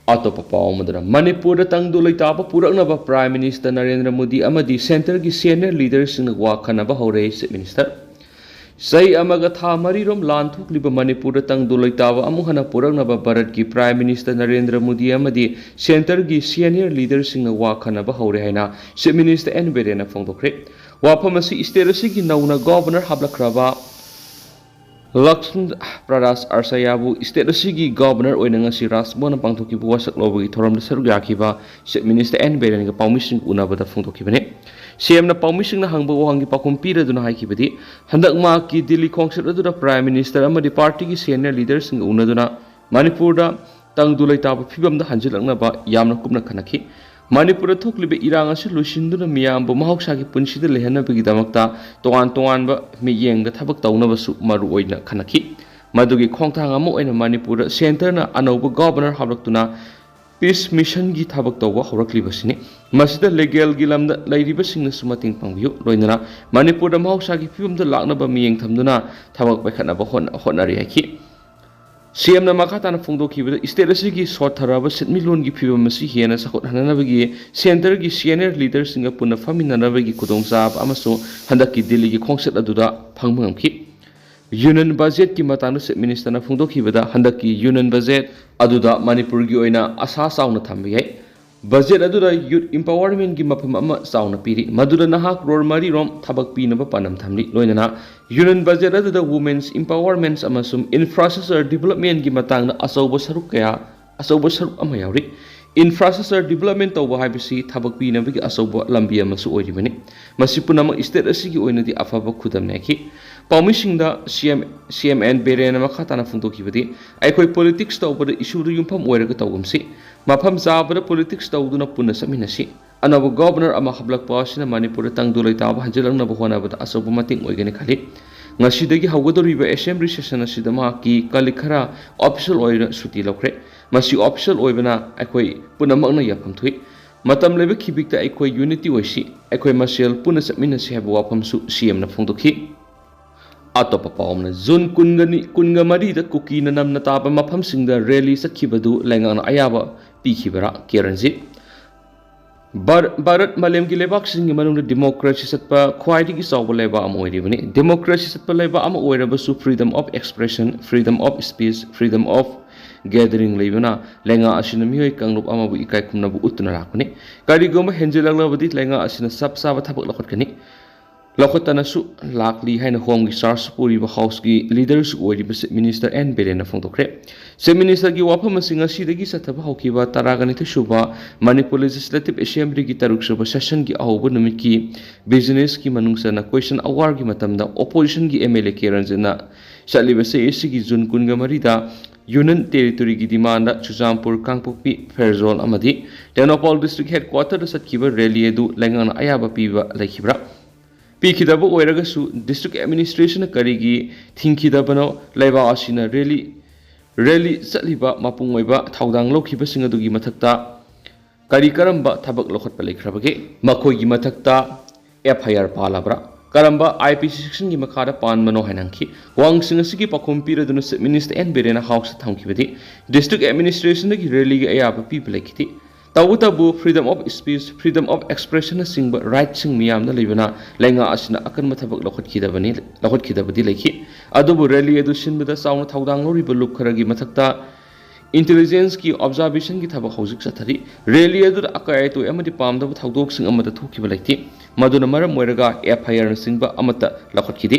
ꯑꯇꯣꯞꯄ ꯄꯥꯎ ꯑꯃꯗꯅ, ꯃꯅꯤꯄꯨꯔꯗ ꯇꯪꯗꯨ ꯂꯩꯇꯥꯕ ꯄꯨꯔꯛꯅꯕ Prime Minister ꯅꯔꯦꯟꯗ꯭ꯔ ꯃꯣꯗꯤ ꯑꯃꯗꯤ centreꯒꯤ senior leaderꯁꯤꯡꯅ ꯋꯥ ꯈꯟꯅꯕ ꯍꯧꯔꯦ, Chief Minister꯫ ꯆꯍꯤ ꯑꯃꯒ ꯊꯥ ꯃꯔꯤꯔꯣꯝ ꯂꯥꯟ ꯊꯣꯛꯂꯤꯕ ꯃꯅꯤꯄꯨꯔꯗ ꯇꯪꯗꯨ ꯂꯩꯇꯥꯕ ꯑꯃꯨꯛ ꯍꯟꯅ ꯄꯨꯔꯛꯅꯕ ꯚꯥꯔꯠꯀꯤ Prime Minister ꯅꯔꯦꯟꯗ꯭ꯔ ꯃꯣꯗꯤ ꯑꯃꯗꯤ centreꯒꯤ senior leaderꯁꯤꯡꯅ ꯋꯥ ꯈꯟꯅꯕ ꯍꯧꯔꯦ ꯍꯥꯏꯅ Chief Minister ꯑꯦꯟ ꯕꯤꯔꯦꯟꯅ ꯐꯣꯡꯗꯣꯛꯈ꯭ꯔꯦ꯫ ꯋꯥꯐꯝ ꯑꯁꯤ state ꯑꯁꯤꯒꯤ ꯅꯧꯅ governor ꯍꯥꯞꯂꯛꯈ꯭ꯔꯕ ꯂꯛꯁꯃꯟ ꯄ꯭ꯔꯥꯗꯥꯁ ꯑꯥꯆꯥꯔꯌꯥꯕꯨ state ꯑꯁꯤꯒꯤ governor ꯑꯣꯏꯅ ꯉꯁꯤ ꯔꯥꯖꯚꯕꯟꯗ ꯄꯥꯡꯊꯣꯛꯈꯤꯕ ꯋꯥꯁꯛ ꯂꯧꯕꯒꯤ ꯊꯧꯔꯝꯗ ꯁꯔꯨꯛ ꯌꯥꯈꯤꯕ Chief Minister ꯑꯦꯟ ꯕꯤꯔꯦꯟꯒ ꯄꯥꯎꯃꯤꯁꯤꯡꯒ ꯎꯅꯕꯗ ꯐꯣꯡꯗꯣꯛꯈꯤꯕꯅꯤ꯫ ꯁꯤ ꯑꯦꯝꯅ ꯄꯥꯎꯃꯤꯁꯤꯡꯅ ꯍꯪꯕ ꯋꯥꯍꯪꯒꯤ ꯄꯥꯎꯈꯨꯝ ꯄꯤꯔꯗꯨꯅ ꯍꯥꯏꯈꯤꯕꯗꯤ, ꯍꯟꯗꯛ ꯃꯍꯥꯛꯀꯤ ꯗꯤꯜꯂꯤ ꯈꯣꯡꯆꯠ ꯑꯗꯨꯗ Prime Minister ꯑꯃꯗꯤ partyꯒꯤ senior leaderꯁꯤꯡꯒ ꯎꯅꯗꯨꯅ ꯃꯅꯤꯄꯨꯔꯗ ꯇꯪꯗꯨ ꯂꯩꯇꯥꯕ ꯐꯤꯕꯝꯗ ꯍꯟꯖꯤꯜꯂꯛꯅꯕ ꯌꯥꯝꯅ ꯀꯨꯞꯅ ꯈꯟꯅꯈꯤ꯫ ꯃꯅꯤꯄꯨꯔꯗ ꯊꯣꯛꯂꯤꯕ ꯏꯔꯥꯡ ꯑꯁꯤ ꯂꯣꯏꯁꯤꯟꯗꯨꯅ ꯃꯤꯌꯥꯝꯕꯨ ꯃꯍꯧꯁꯥꯒꯤ ꯄꯨꯟꯁꯤꯗ ꯂꯩꯍꯟꯅꯕꯒꯤꯗꯃꯛꯇ ꯇꯣꯉꯥꯟ ꯇꯣꯉꯥꯟꯕ ꯃꯤꯠꯌꯦꯡꯗ ꯊꯕꯛ ꯇꯧꯅꯕꯁꯨ ꯃꯔꯨ ꯑꯣꯏꯅ ꯈꯟꯅꯈꯤ꯫ ꯃꯗꯨꯒꯤ ꯈꯣꯡꯊꯥꯡ ꯑꯃ ꯑꯣꯏꯅ ꯃꯅꯤꯄꯨꯔꯗ centreꯅ ꯑꯅꯧꯕ governor ꯍꯥꯞꯂꯛꯇꯨꯅ peace missionꯒꯤ ꯊꯕꯛ ꯇꯧꯕ ꯍꯧꯔꯛꯂꯤꯕꯁꯤꯅꯤ꯫ ꯃꯁꯤꯗ legalꯒꯤ ꯂꯝꯗ ꯂꯩꯔꯤꯕꯁꯤꯡꯅꯁꯨ ꯃꯇꯦꯡ ꯄꯥꯡꯕꯤꯌꯨ꯫ ꯂꯣꯏꯅꯅ ꯃꯅꯤꯄꯨꯔꯗ ꯃꯍꯧꯁꯥꯒꯤ ꯐꯤꯕꯝꯗ ꯂꯥꯛꯅꯕ ꯃꯤꯠꯌꯦꯡ ꯊꯝꯗꯨꯅ ꯊꯕꯛ ꯄꯥꯏꯈꯠꯅꯕ ꯍꯣꯠꯅ-, ꯍꯣꯠꯅꯔꯤ ꯍꯥꯏꯈꯤ꯫ ꯁꯤ ꯑꯦꯝꯅ ꯃꯈꯥ ꯇꯥꯅ ꯐꯣꯡꯗꯣꯛꯈꯤꯕꯗ, state ꯑꯁꯤꯒꯤ ꯁꯣꯠꯊꯔꯕ ꯁꯦꯟꯃꯤꯠꯂꯣꯟꯒꯤ ꯐꯤꯕꯝ ꯑꯁꯤ ꯍꯦꯟꯅ ꯆꯥꯎꯈꯠꯍꯟꯅꯕꯒꯤ centreꯒꯤ senior leaderꯁꯤꯡꯒ ꯄꯨꯟꯅ ꯐꯝꯃꯤꯟꯅꯅꯕꯒꯤ ꯈꯨꯗꯣꯡꯆꯥꯕ ꯑꯃꯁꯨ ꯍꯟꯗꯛꯀꯤ ꯗꯤꯜꯂꯤꯒꯤ ꯈꯣꯡꯆꯠ ꯑꯗꯨꯗ ꯐꯪꯕ ꯉꯝꯈꯤ꯫ Union budgetꯀꯤ ꯃꯇꯥꯡꯗ Chief Ministerꯅ ꯐꯣꯡꯗꯣꯛꯈꯤꯕꯗ, ꯍꯟꯗꯛꯀꯤ Union budget ꯑꯗꯨꯗ ꯃꯅꯤꯄꯨꯔꯒꯤ ꯑꯣꯏꯅ ꯑꯁꯥ ꯆꯥꯎꯅ ꯊꯝꯕ ꯌꯥꯏ꯫ Budget ꯑꯗꯨꯗ youth empowermentꯀꯤ ꯃꯐꯝ ꯑꯃ ꯆꯥꯎꯅ ꯄꯤꯔꯤ, ꯃꯗꯨꯗ ꯅꯍꯥ ꯀ꯭ꯔꯣꯔ ꯃꯔꯤꯔꯣꯝ ꯊꯕꯛ ꯄꯤꯅꯕ ꯄꯥꯟꯗꯝ ꯊꯝꯂꯤ꯫ ꯂꯣꯏꯅꯅ Union budget ꯑꯗꯨꯗ women's empowerment ꯑꯃꯁꯨꯡ infrastructure developmentꯀꯤ ꯃꯇꯥꯡꯗ ꯑꯆꯧꯕ ꯁꯔꯨꯛ ꯀꯌꯥ, ꯑꯆꯧꯕ ꯁꯔꯨꯛ ꯑꯃ ꯌꯥꯎꯔꯤ꯫ Infrastructure development ꯇꯧꯕ ꯍꯥꯏꯕꯁꯤ ꯊꯕꯛ ꯄꯤꯅꯕꯒꯤ ꯑꯆꯧꯕ ꯂꯝꯕꯤ ꯑꯃꯁꯨ ꯑꯣꯏꯔꯤꯕꯅꯤ꯫ ꯃꯁꯤ ꯄꯨꯝꯅꯃꯛ state ꯑꯁꯤꯒꯤ ꯑꯣꯏꯅꯗꯤ ꯑꯐꯕ ꯈꯨꯗꯝꯅꯤ ꯍꯥꯏꯈꯤ꯫ ꯄꯥꯎꯃꯤꯁꯤꯡꯗ CM, CM N ꯕꯤꯔꯦꯟꯅ ꯃꯈꯥ ꯇꯥꯅ ꯐꯣꯡꯗꯣꯛꯈꯤꯕꯗꯤ, ꯑꯩꯈꯣꯏ politics ꯇꯧꯕꯗ issue ꯗ ꯌꯨꯝꯐꯝ ꯑꯣꯏꯔꯒ ꯇꯧꯒꯨꯝꯁꯤ꯫ ꯃꯐꯝ ꯆꯥꯕꯗ politics ꯇꯧꯗꯨꯅ ꯄꯨꯟꯅ ꯆꯠꯃꯤꯟꯅꯁꯤ꯫ ꯑꯅꯧꯕ governor ꯑꯃ ꯍꯥꯞꯂꯛꯄ ꯑꯁꯤꯅ ꯃꯅꯤꯄꯨꯔꯗ ꯇꯪꯗꯨ ꯂꯩꯇꯥꯕ ꯍꯟꯖꯤꯜꯂꯛꯅꯕ ꯍꯣꯠꯅꯕꯗ ꯑꯆꯧꯕ ꯃꯇꯦꯡ ꯑꯣꯏꯒꯅꯤ ꯈꯜꯂꯤ꯫ ꯉꯁꯤꯗꯒꯤ ꯍꯧꯒꯗꯧꯔꯤꯕ assembly session ꯑꯁꯤꯗ ꯃꯍꯥꯛꯀꯤ colleague ꯈꯔ official ꯑꯣꯏꯅ ꯁꯨꯇꯤ ꯂꯧꯈ꯭ꯔꯦ꯫ ꯃꯁꯤ official ꯑꯣꯏꯕꯅ ꯑꯩꯈꯣꯏ ꯄꯨꯝꯅꯃꯛꯅ ꯌꯥꯐꯝ ꯊꯣꯛꯏ꯫ ꯃꯇꯝ ꯂꯩꯕ ꯈꯤꯕꯤꯛꯇ ꯑꯩꯈꯣꯏ unity ꯑꯣꯏꯁꯤ, ꯑꯩꯈꯣꯏ ꯃꯁꯦꯜ ꯄꯨꯟꯅ ꯆꯠꯃꯤꯟꯅꯁꯤ ꯍꯥꯏꯕ ꯋꯥꯐꯝꯁꯨ CM ꯅ ꯐꯣꯡꯗꯣꯛꯈꯤ꯫ ꯑꯇꯣꯞꯄ ꯄꯥꯎ ꯑꯃꯅ, June ꯀꯨꯟꯒꯅꯤ, ꯀꯨꯟꯒ ꯃꯔꯤꯗ ꯀꯨꯀꯤꯅ ꯅꯝꯅ ꯇꯥꯕ ꯃꯐꯝꯁꯤꯡꯗ rally ꯆꯠꯈꯤꯕꯗꯨ ꯂꯩꯉꯥꯛꯅ ꯑꯌꯥꯕ ꯄꯤꯈꯤꯕꯔꯥ? ꯀꯦ ꯔꯟꯖꯤꯠ꯫ ꯚꯥꯔ-, ꯚꯥꯔꯠ ꯃꯥꯂꯦꯝꯒꯤ ꯂꯩꯕꯥꯛꯁꯤꯡꯒꯤ ꯃꯅꯨꯡꯗ democracy ꯆꯠꯄ ꯈ꯭ꯋꯥꯏꯗꯒꯤ ꯆꯥꯎꯕ ꯂꯩꯕꯥꯛ ꯑꯃ ꯑꯣꯏꯔꯤꯕꯅꯤ꯫ Democracy ꯆꯠꯄ ꯂꯩꯕꯥꯛ ꯑꯃ ꯑꯣꯏꯔꯕꯁꯨ freedom of expression, freedom of speech, freedom of gathering ꯂꯩꯕꯅ ꯂꯩꯉꯥꯛ ꯑꯁꯤꯅ ꯃꯤꯑꯣꯏ ꯀꯥꯡꯂꯨꯞ ꯑꯃꯕꯨ ꯏꯀꯥꯏ ꯈꯨꯝꯅꯕ ꯎꯠꯇꯨꯅ ꯂꯥꯛꯄꯅꯤ꯫ ꯀꯔꯤꯒꯨꯝꯕ ꯍꯦꯟꯖꯤꯜꯂꯛꯂꯕꯗꯤ ꯂꯩꯉꯥꯛ ꯑꯁꯤꯅ ꯆꯞ ꯆꯥꯕ ꯊꯕꯛ ꯂꯧꯈꯠꯀꯅꯤ꯫ ꯂꯧꯈꯠꯇꯅꯁꯨ ꯂꯥꯛꯂꯤ ꯍꯥꯏꯅ Home ꯒꯤ charge ꯄꯨꯔꯤꯕ House ꯀꯤ leader ꯁꯨ ꯑꯣꯏꯔꯤꯕ Chief Minister N ꯕꯤꯔꯦꯟꯅ ꯐꯣꯡꯗꯣꯛꯈ꯭ꯔꯦ꯫ Chief Minister ꯒꯤ ꯋꯥꯐꯝ ꯑꯁꯤ ꯉꯁꯤꯗꯒꯤ ꯆꯠꯊꯕ ꯍꯧꯈꯤꯕ ꯇꯔꯥꯒ ꯅꯤꯊꯣꯏ ꯁꯨꯕ Manipur Legislative Assembly ꯒꯤ ꯇꯔꯨꯛ ꯁꯨꯕ session ꯒꯤ ꯑꯍꯧꯕ ꯅꯨꯃꯤꯠꯀꯤ business ꯀꯤ ꯃꯅꯨꯡ ꯆꯟꯅ question hour ꯒꯤ ꯃꯇꯝꯗ opposition ꯒꯤ MLA ꯀꯦ ꯔꯟꯖꯤꯠꯅ ꯆꯠꯂꯤꯕ ꯆꯌꯦꯠꯁꯤꯒꯤ June ꯀꯨꯟꯒ ꯃꯔꯤꯗ Union Territory ꯒꯤ demand ꯗ ꯆꯨꯔꯆꯥꯟꯄꯨꯔ, ꯀꯥꯡꯄꯣꯛꯄꯤ, ꯐꯦꯔꯖꯣꯜ ꯑꯃꯗꯤ ꯇꯦꯡꯅꯧꯄꯥꯜ District Headquarter ꯗ ꯆꯠꯈꯤꯕ rally ꯑꯗꯨ ꯂꯩꯉꯥꯛꯅ ꯑꯌꯥꯕ ꯄꯤꯕ ꯂꯩꯈꯤꯕ꯭ꯔꯥ? ꯄꯤꯈꯤꯗꯕ ꯑꯣꯏꯔꯒꯁꯨ District Administration ꯅ ꯀꯔꯤꯒꯤ ꯊꯤꯡꯈꯤꯗꯕꯅꯣ? ꯂꯩꯕꯥꯛ ꯑꯁꯤꯅ rally, rally ꯆꯠꯂꯤꯕ ꯃꯄꯨꯡ ꯑꯣꯏꯕ ꯊꯧꯗꯥꯡ ꯂꯧꯈꯤꯕꯁꯤꯡ ꯑꯗꯨꯒꯤ ꯃꯊꯛꯇ ꯀꯔꯤ ꯀꯔꯝꯕ ꯊꯕꯛ ꯂꯧꯈꯠꯄ ꯂꯩꯈ꯭ꯔꯕꯒꯦ? ꯃꯈꯣꯏꯒꯤ ꯃꯊꯛꯇ FIR ꯄꯥꯜꯂꯕ꯭ꯔꯥ? ꯀꯔꯝꯕ IPC section ꯒꯤ ꯃꯈꯥꯗ ꯄꯥꯟꯕꯅꯣ ꯍꯥꯏꯅ ꯍꯪꯈꯤ꯫ ꯋꯥꯍꯪꯁꯤꯡ ꯑꯁꯤꯒꯤ ꯄꯥꯎꯈꯨꯝ ꯄꯤꯔꯗꯨꯅ Chief Minister N ꯕꯤꯔꯦꯟꯅ House ꯇ ꯊꯝꯈꯤꯕꯗꯤ District Administration ꯗꯒꯤ rally ꯒꯤ ꯑꯌꯥꯕ ꯄꯤꯕ ꯂꯩꯈꯤꯗꯦ꯫ ꯇꯧꯕꯇꯕꯨ freedom of speech, freedom of expression ꯅꯆꯤꯡꯕ right ꯁꯤꯡ ꯃꯤꯌꯥꯝꯗ ꯂꯩꯕꯅ ꯂꯩꯉꯥꯛ ꯑꯁꯤꯅ ꯑꯀꯟꯕ ꯊꯕꯛ ꯂꯧꯈꯠꯈꯤꯗꯕꯅꯤ, ꯂꯧꯈꯠꯈꯤꯗꯕꯗꯤ ꯂꯩꯈꯤ꯫ ꯑꯗꯨꯕꯨ rally ꯑꯗꯨ ꯁꯤꯟꯕꯗ ꯆꯥꯎꯅ ꯊꯧꯗꯥꯡ ꯂꯧꯔꯤꯕ ꯂꯨꯞ ꯈꯔꯒꯤ ꯃꯊꯛꯇ intelligence ꯀꯤ observation ꯒꯤ ꯊꯕꯛ ꯍꯧꯖꯤꯛ ꯆꯠꯊꯔꯤ꯫ Rally ꯑꯗꯨꯗ ꯑꯀꯥꯏ ꯑꯇꯣꯏ ꯑꯃꯗꯤ ꯄꯥꯝꯗꯕ ꯊꯧꯗꯣꯛꯁꯤꯡ ꯑꯃꯠꯇ ꯊꯣꯛꯈꯤꯕ ꯂꯩꯇꯦ꯫ ꯃꯗꯨꯅ ꯃꯔꯝ ꯑꯣꯏꯔꯒ FIR ꯅꯆꯤꯡꯕ ꯑꯃꯠꯇ ꯂꯧꯈꯠꯈꯤꯗꯦ꯫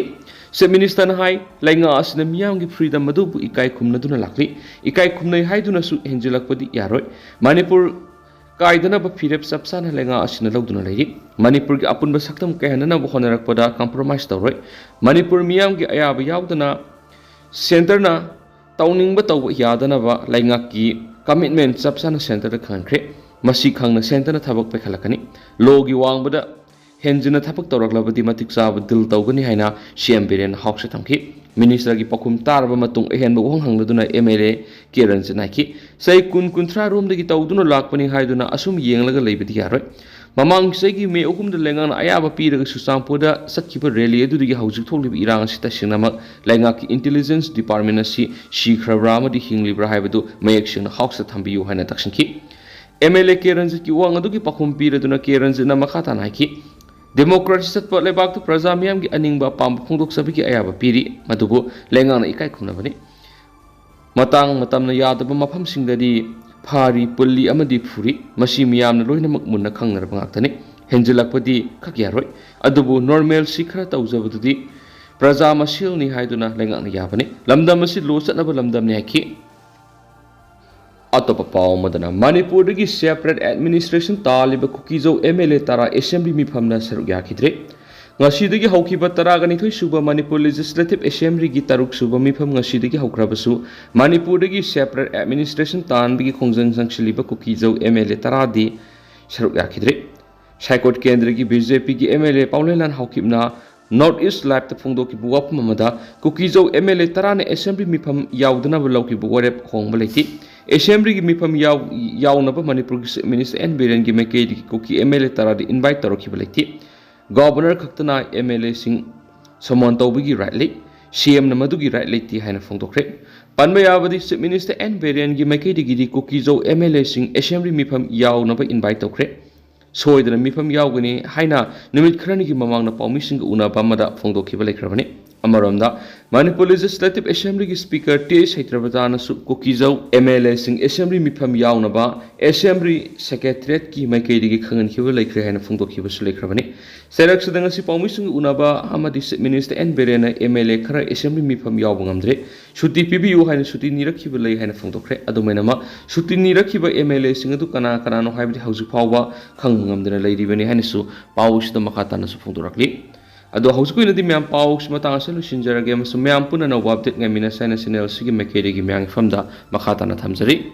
Chief Minister ꯅ ꯍꯥꯏ, ꯂꯩꯉꯥꯛ ꯑꯁꯤꯅ ꯃꯤꯌꯥꯝꯒꯤ freedom ꯑꯗꯨꯕꯨ ꯏꯀꯥꯏ ꯈꯨꯝꯅꯗꯨꯅ ꯂꯥꯛꯂꯤ꯫ ꯏꯀꯥꯏ ꯈꯨꯝꯅꯩ ꯍꯥꯏꯗꯨꯅꯁꯨ ꯍꯦꯟꯖꯤꯜꯂꯛꯄꯗꯤ ꯌꯥꯔꯣꯏ꯫ ꯃꯅꯤꯄꯨꯔ ꯀꯥꯏꯗꯅꯕ ꯐꯤꯔꯦꯞ ꯆꯞ ꯆꯥꯅ ꯂꯩꯉꯥꯛ ꯑꯁꯤꯅ ꯂꯧꯗꯨꯅ ꯂꯩꯔꯤ꯫ ꯃꯅꯤꯄꯨꯔꯒꯤ ꯑꯄꯨꯟꯕ ꯁꯛꯇꯝ ꯀꯥꯏꯍꯟꯅꯅꯕ ꯍꯣꯠꯅꯔꯛꯄꯗ compromise ꯇꯧꯔꯣꯏ꯫ ꯃꯅꯤꯄꯨꯔ ꯃꯤꯌꯥꯝꯒꯤ ꯑꯌꯥꯕ ꯌꯥꯎꯗꯅ centre ꯅ ꯇꯧꯅꯤꯡꯕ ꯇꯧꯕ ꯌꯥꯗꯅꯕ ꯂꯩꯉꯥꯛꯀꯤ commitment ꯆꯞ ꯆꯥꯅ centre ꯗ ꯈꯪꯍꯟꯈ꯭ꯔꯦ꯫ ꯃꯁꯤ ꯈꯪꯅ centre ꯅ ꯊꯕꯛ ꯄꯥꯏꯈꯠꯂꯛꯀꯅꯤ꯫ Law ꯒꯤ ꯋꯥꯡꯃꯗ ꯍꯦꯟꯖꯤꯟꯅ ꯊꯕꯛ ꯇꯧꯔꯛꯂꯕꯗꯤ ꯃꯇꯤꯛ ꯆꯥꯕ deal ꯇꯧꯒꯅꯤ ꯍꯥꯏꯅ C M ꯕꯤꯔꯦꯟ ꯍꯥꯎꯁꯇ ꯊꯝꯈꯤ꯫ Minister ꯒꯤ ꯄꯥꯎꯈꯨꯝ ꯇꯥꯔꯕ ꯃꯇꯨꯡ ꯑꯍꯦꯟꯕ ꯋꯥꯍꯪ ꯍꯪꯂꯗꯨꯅ M L A ꯀꯦ ꯔꯟꯖꯤꯠꯅ ꯍꯥꯏꯈꯤ, "ꯆꯍꯤ ꯀꯨꯟ ꯀꯨꯟꯊ꯭ꯔꯥ ꯔꯣꯝꯗꯒꯤ ꯇꯧꯗꯨꯅ ꯂꯥꯛꯄꯅꯤ ꯍꯥꯏꯗꯨꯅ ꯑꯁꯨꯝ ꯌꯦꯡꯂꯒ ꯂꯩꯕꯗꯤ ꯌꯥꯔꯣꯏ꯫ ꯃꯃꯥꯡ ꯆꯍꯤꯒꯤ ꯃꯦ ꯑꯍꯨꯝꯗ ꯂꯩꯉꯥꯛꯅ ꯑꯌꯥꯕ ꯄꯤꯔꯒ ꯆꯨꯔꯆꯥꯟꯄꯨꯔꯗ ꯆꯠꯈꯤꯕ rally ꯑꯗꯨꯗꯒꯤ ꯍꯧꯖꯤꯛ ꯊꯣꯛꯂꯤꯕ ꯏꯔꯥꯡ ꯑꯁꯤ ꯇꯁꯦꯡꯅꯃꯛ ꯂꯩꯉꯥꯛꯀꯤ intelligence department ꯑꯁꯤ ꯁꯤꯈ꯭ꯔꯕ꯭ꯔꯥ ꯑꯃꯗꯤ ꯍꯤꯡꯂꯤꯕ꯭ꯔꯥ ꯍꯥꯏꯕꯗꯨ ꯃꯌꯦꯛ ꯁꯦꯡꯅ ꯍꯥꯎꯁꯇ ꯊꯝꯕꯤꯌꯨ" ꯍꯥꯏꯅ ꯇꯛꯁꯤꯟꯈꯤ꯫ M L A ꯀꯦ ꯔꯟꯖꯤꯠꯀꯤ ꯋꯥꯍꯪ ꯑꯗꯨꯒꯤ ꯄꯥꯎꯈꯨꯝ ꯄꯤꯔꯗꯨꯅ ꯀꯦ ꯔꯟꯖꯤꯠꯅ ꯃꯈꯥ ꯇꯥꯅ ꯍꯥꯏꯈꯤ, "Democracy ꯆꯠꯄ ꯂꯩꯕꯥꯛꯇ ꯄ꯭ꯔꯖꯥ ꯃꯤꯌꯥꯝꯒꯤ ꯑꯅꯤꯡꯕ ꯑꯄꯥꯝꯕ ꯐꯣꯡꯗꯣꯛꯆꯕꯒꯤ ꯑꯌꯥꯕ ꯄꯤꯔꯤ, ꯃꯗꯨꯕꯨ ꯂꯩꯉꯥꯛꯅ ꯏꯀꯥꯏ ꯈꯨꯝꯅꯕꯅꯤ꯫ ꯃꯇꯥꯡ ꯃꯇꯝꯅ ꯌꯥꯗꯕ ꯃꯐꯝꯁꯤꯡꯗꯗꯤ ꯐꯥꯔꯤ, ꯄꯨꯜꯂꯤ ꯑꯃꯗꯤ ꯐꯨꯔꯤ꯫ ꯃꯁꯤ ꯃꯤꯌꯥꯝꯅ ꯂꯣꯏꯅꯃꯛ ꯃꯨꯟꯅ ꯈꯪꯅꯔꯕ ꯉꯥꯛꯇꯅꯤ꯫ ꯍꯦꯟꯖꯤꯜꯂꯛꯄꯗꯤ ꯈꯛ ꯌꯥꯔꯣꯏ꯫ ꯑꯗꯨꯕꯨ normalcy ꯈꯔ ꯇꯧꯖꯕꯗꯨꯗꯤ ꯄ꯭ꯔꯖꯥ ꯃꯁꯦꯜꯅꯤ ꯍꯥꯏꯗꯨꯅ ꯂꯩꯉꯥꯛꯅ ꯌꯥꯕꯅꯤ꯫ ꯂꯝꯗꯝ ꯑꯁꯤ law ꯆꯠꯅꯕ ꯂꯝꯗꯝꯅꯤ" ꯍꯥꯏꯈꯤ꯫ ꯑꯇꯣꯞꯄ ꯄꯥꯎ ꯑꯃꯗꯅ, ꯃꯅꯤꯄꯨꯔꯗꯒꯤ separate administration ꯇꯥꯜꯂꯤꯕ ꯀꯨꯀꯤꯖꯧ M L A ꯇꯔꯥ assembly ꯃꯤꯐꯝꯗ ꯁꯔꯨꯛ ꯌꯥꯈꯤꯗ꯭ꯔꯦ꯫ ꯉꯁꯤꯗꯒꯤ ꯍꯧꯈꯤꯕ ꯇꯔꯥꯒ ꯅꯤꯊꯣꯏ ꯁꯨꯕ ꯃꯅꯤꯄꯨꯔ Legislative Assembly ꯒꯤ ꯇꯔꯨꯛ ꯁꯨꯕ ꯃꯤꯐꯝ ꯉꯁꯤꯗꯒꯤ ꯍꯧꯈ꯭ꯔꯕꯁꯨ, ꯃꯅꯤꯄꯨꯔꯗꯒꯤ separate administration ꯇꯥꯟꯕꯒꯤ ꯈꯣꯡꯖꯪ ꯆꯪꯁꯤꯜꯂꯤꯕ ꯀꯨꯀꯤꯖꯧ M L A ꯇꯔꯥꯗꯤ ꯁꯔꯨꯛ ꯌꯥꯈꯤꯗ꯭ꯔꯦ꯫ ꯁꯥꯏꯀꯣꯠ ꯀꯦꯟꯗ꯭ꯔꯒꯤ B J P ꯒꯤ M L A ꯄꯥꯎꯂꯩꯂꯥꯟ ꯍꯥꯎꯀꯤꯞꯅ North East Live ꯇ ꯐꯣꯡꯗꯣꯛꯈꯤꯕ ꯋꯥꯐꯝ ꯑꯃꯗ, ꯀꯨꯀꯤꯖꯧ M L A ꯇꯔꯥꯅ assembly ꯃꯤꯐꯝ ꯌꯥꯎꯗꯅꯕ ꯂꯧꯈꯤꯕ ꯋꯥꯔꯦꯞ ꯑꯍꯣꯡꯕ ꯂꯩꯇꯦ꯫ Assembly ꯒꯤ ꯃꯤꯐꯝ ꯌꯥꯎ-, ꯌꯥꯎꯅꯕ ꯃꯅꯤꯄꯨꯔꯒꯤ Chief Minister N ꯕꯤꯔꯦꯟꯒꯤ ꯃꯥꯏꯀꯩꯗꯒꯤ ꯀꯨꯀꯤ M L A ꯇꯔꯥꯗꯤ invite ꯇꯧꯔꯛꯈꯤꯕ ꯂꯩꯇꯦ꯫ Governor ꯈꯛꯇꯅ M L A ꯁꯤꯡ summon ꯇꯧꯕꯒꯤ right ꯂꯩ, C M ꯅ ꯃꯗꯨꯒꯤ right ꯂꯩꯇꯦ ꯍꯥꯏꯅ ꯐꯣꯡꯗꯣꯛꯈ꯭ꯔꯦ꯫ ꯄꯟꯕ ꯌꯥꯕꯗꯤ, Chief Minister N ꯕꯤꯔꯦꯟꯒꯤ ꯃꯥꯏꯀꯩꯗꯒꯤꯗꯤ ꯀꯨꯀꯤꯖꯧ M L A ꯁꯤꯡ assembly ꯃꯤꯐꯝ ꯌꯥꯎꯅꯕ invite ꯇꯧꯈ꯭ꯔꯦ꯫ ꯁꯣꯏꯗꯅ ꯃꯤꯐꯝ ꯌꯥꯎꯒꯅꯤ ꯍꯥꯏꯅ ꯅꯨꯃꯤꯠ ꯈꯔꯅꯤꯒꯤ ꯃꯃꯥꯡꯗ ꯄꯥꯎꯃꯤꯁꯤꯡꯒ ꯎꯅꯕ ꯑꯃꯗ ꯐꯣꯡꯗꯣꯛꯈꯤꯕ ꯂꯩꯈ꯭ꯔꯕꯅꯤ꯫ ꯑꯃꯔꯣꯝꯗ, ꯃꯅꯤꯄꯨꯔ ꯂꯦꯖꯤꯁꯂꯦꯇꯤꯚ ꯑꯦꯁꯦꯝꯕ꯭ꯂꯤꯒꯤ ꯁ꯭ꯄꯤꯀꯔ ꯇꯤ ꯑꯦꯁ ꯁꯩꯇ꯭ꯔꯕꯇꯥꯅꯁꯨ ꯀꯨꯀꯤꯖꯧ ꯑꯦꯝ ꯑꯦꯜ ꯑꯦꯁꯤꯡ ꯑꯦꯁꯦꯝꯕ꯭ꯂꯤ ꯃꯤꯐꯝ ꯌꯥꯎꯅꯕ ꯑꯦꯁꯦꯝꯕ꯭ꯂꯤ ꯁꯦꯀ꯭ꯔꯦꯇꯔꯤꯌꯦꯠꯀꯤ ꯃꯥꯏꯀꯩꯗꯒꯤ ꯈꯪꯍꯟꯈꯤꯕ ꯂꯩꯈ꯭ꯔꯦ ꯍꯥꯏꯅ ꯐꯣꯡꯗꯣꯛꯈꯤꯕꯁꯨ ꯂꯩꯈ꯭ꯔꯕꯅꯤ꯫ ꯆꯩꯔꯛꯁꯤꯗ ꯉꯁꯤ ꯄꯥꯎꯃꯤꯁꯤꯡꯒ ꯎꯅꯕ ꯑꯃꯗꯤ ꯆꯤꯐ ꯃꯤꯅꯤꯁꯇꯔ ꯑꯦꯟ ꯕꯤꯔꯦꯟꯅ ꯑꯦꯝ ꯑꯦꯜ ꯑꯦ ꯈꯔ ꯑꯦꯁꯦꯝꯕ꯭ꯂꯤ ꯃꯤꯐꯝ ꯌꯥꯎꯕ ꯉꯝꯗ꯭ꯔꯦ, ꯁꯨꯇꯤ ꯄꯤꯕꯤꯌꯨ ꯍꯥꯏꯅ ꯁꯨꯇꯤ ꯅꯤꯔꯛꯈꯤꯕ ꯂꯩ ꯍꯥꯏꯅ ꯐꯣꯡꯗꯣꯛꯈ꯭ꯔꯦ꯫ ꯑꯗꯨꯃꯥꯏꯅꯃꯛ ꯁꯨꯇꯤ ꯅꯤꯔꯛꯈꯤꯕ ꯑꯦꯝ ꯑꯦꯜ ꯑꯦꯁꯤꯡ ꯑꯗꯨ ꯀꯅꯥ ꯀꯅꯥꯅꯣ ꯍꯥꯏꯕꯗꯤ ꯍꯧꯖꯤꯛ ꯐꯥꯎꯕ ꯈꯪꯕ ꯉꯝꯗꯅ ꯂꯩꯔꯤꯕꯅꯤ ꯍꯥꯏꯅꯁꯨ ꯄꯥꯎꯁꯤꯗ ꯃꯈꯥ ꯇꯥꯅꯁꯨ ꯐꯣꯡꯗꯣꯔꯛꯂꯤ꯫ ꯑꯗꯣ ꯍꯧꯖꯤꯛꯀꯤ ꯑꯣꯏꯅꯗꯤ ꯃꯌꯥꯝ ꯄꯥꯎꯁꯤ ꯃꯇꯥꯡ ꯑꯁꯤꯗ ꯂꯣꯏꯁꯤꯟꯖꯔꯒꯦ ꯑꯃꯁꯨꯡ ꯃꯌꯥꯝ ꯄꯨꯟꯅ ꯑꯅꯧꯕ ꯑꯞꯗꯦꯠ ꯉꯥꯏꯃꯤꯟꯅꯁꯦ ꯍꯥꯏꯅ ꯆꯦꯅꯦꯜ ꯑꯁꯤꯒꯤ ꯃꯥꯏꯀꯩꯗꯒꯤ ꯃꯌꯥꯝꯒꯤ ꯐꯝꯗ ꯃꯈꯥ ꯇꯥꯅ ꯊꯝꯖꯔꯤ꯫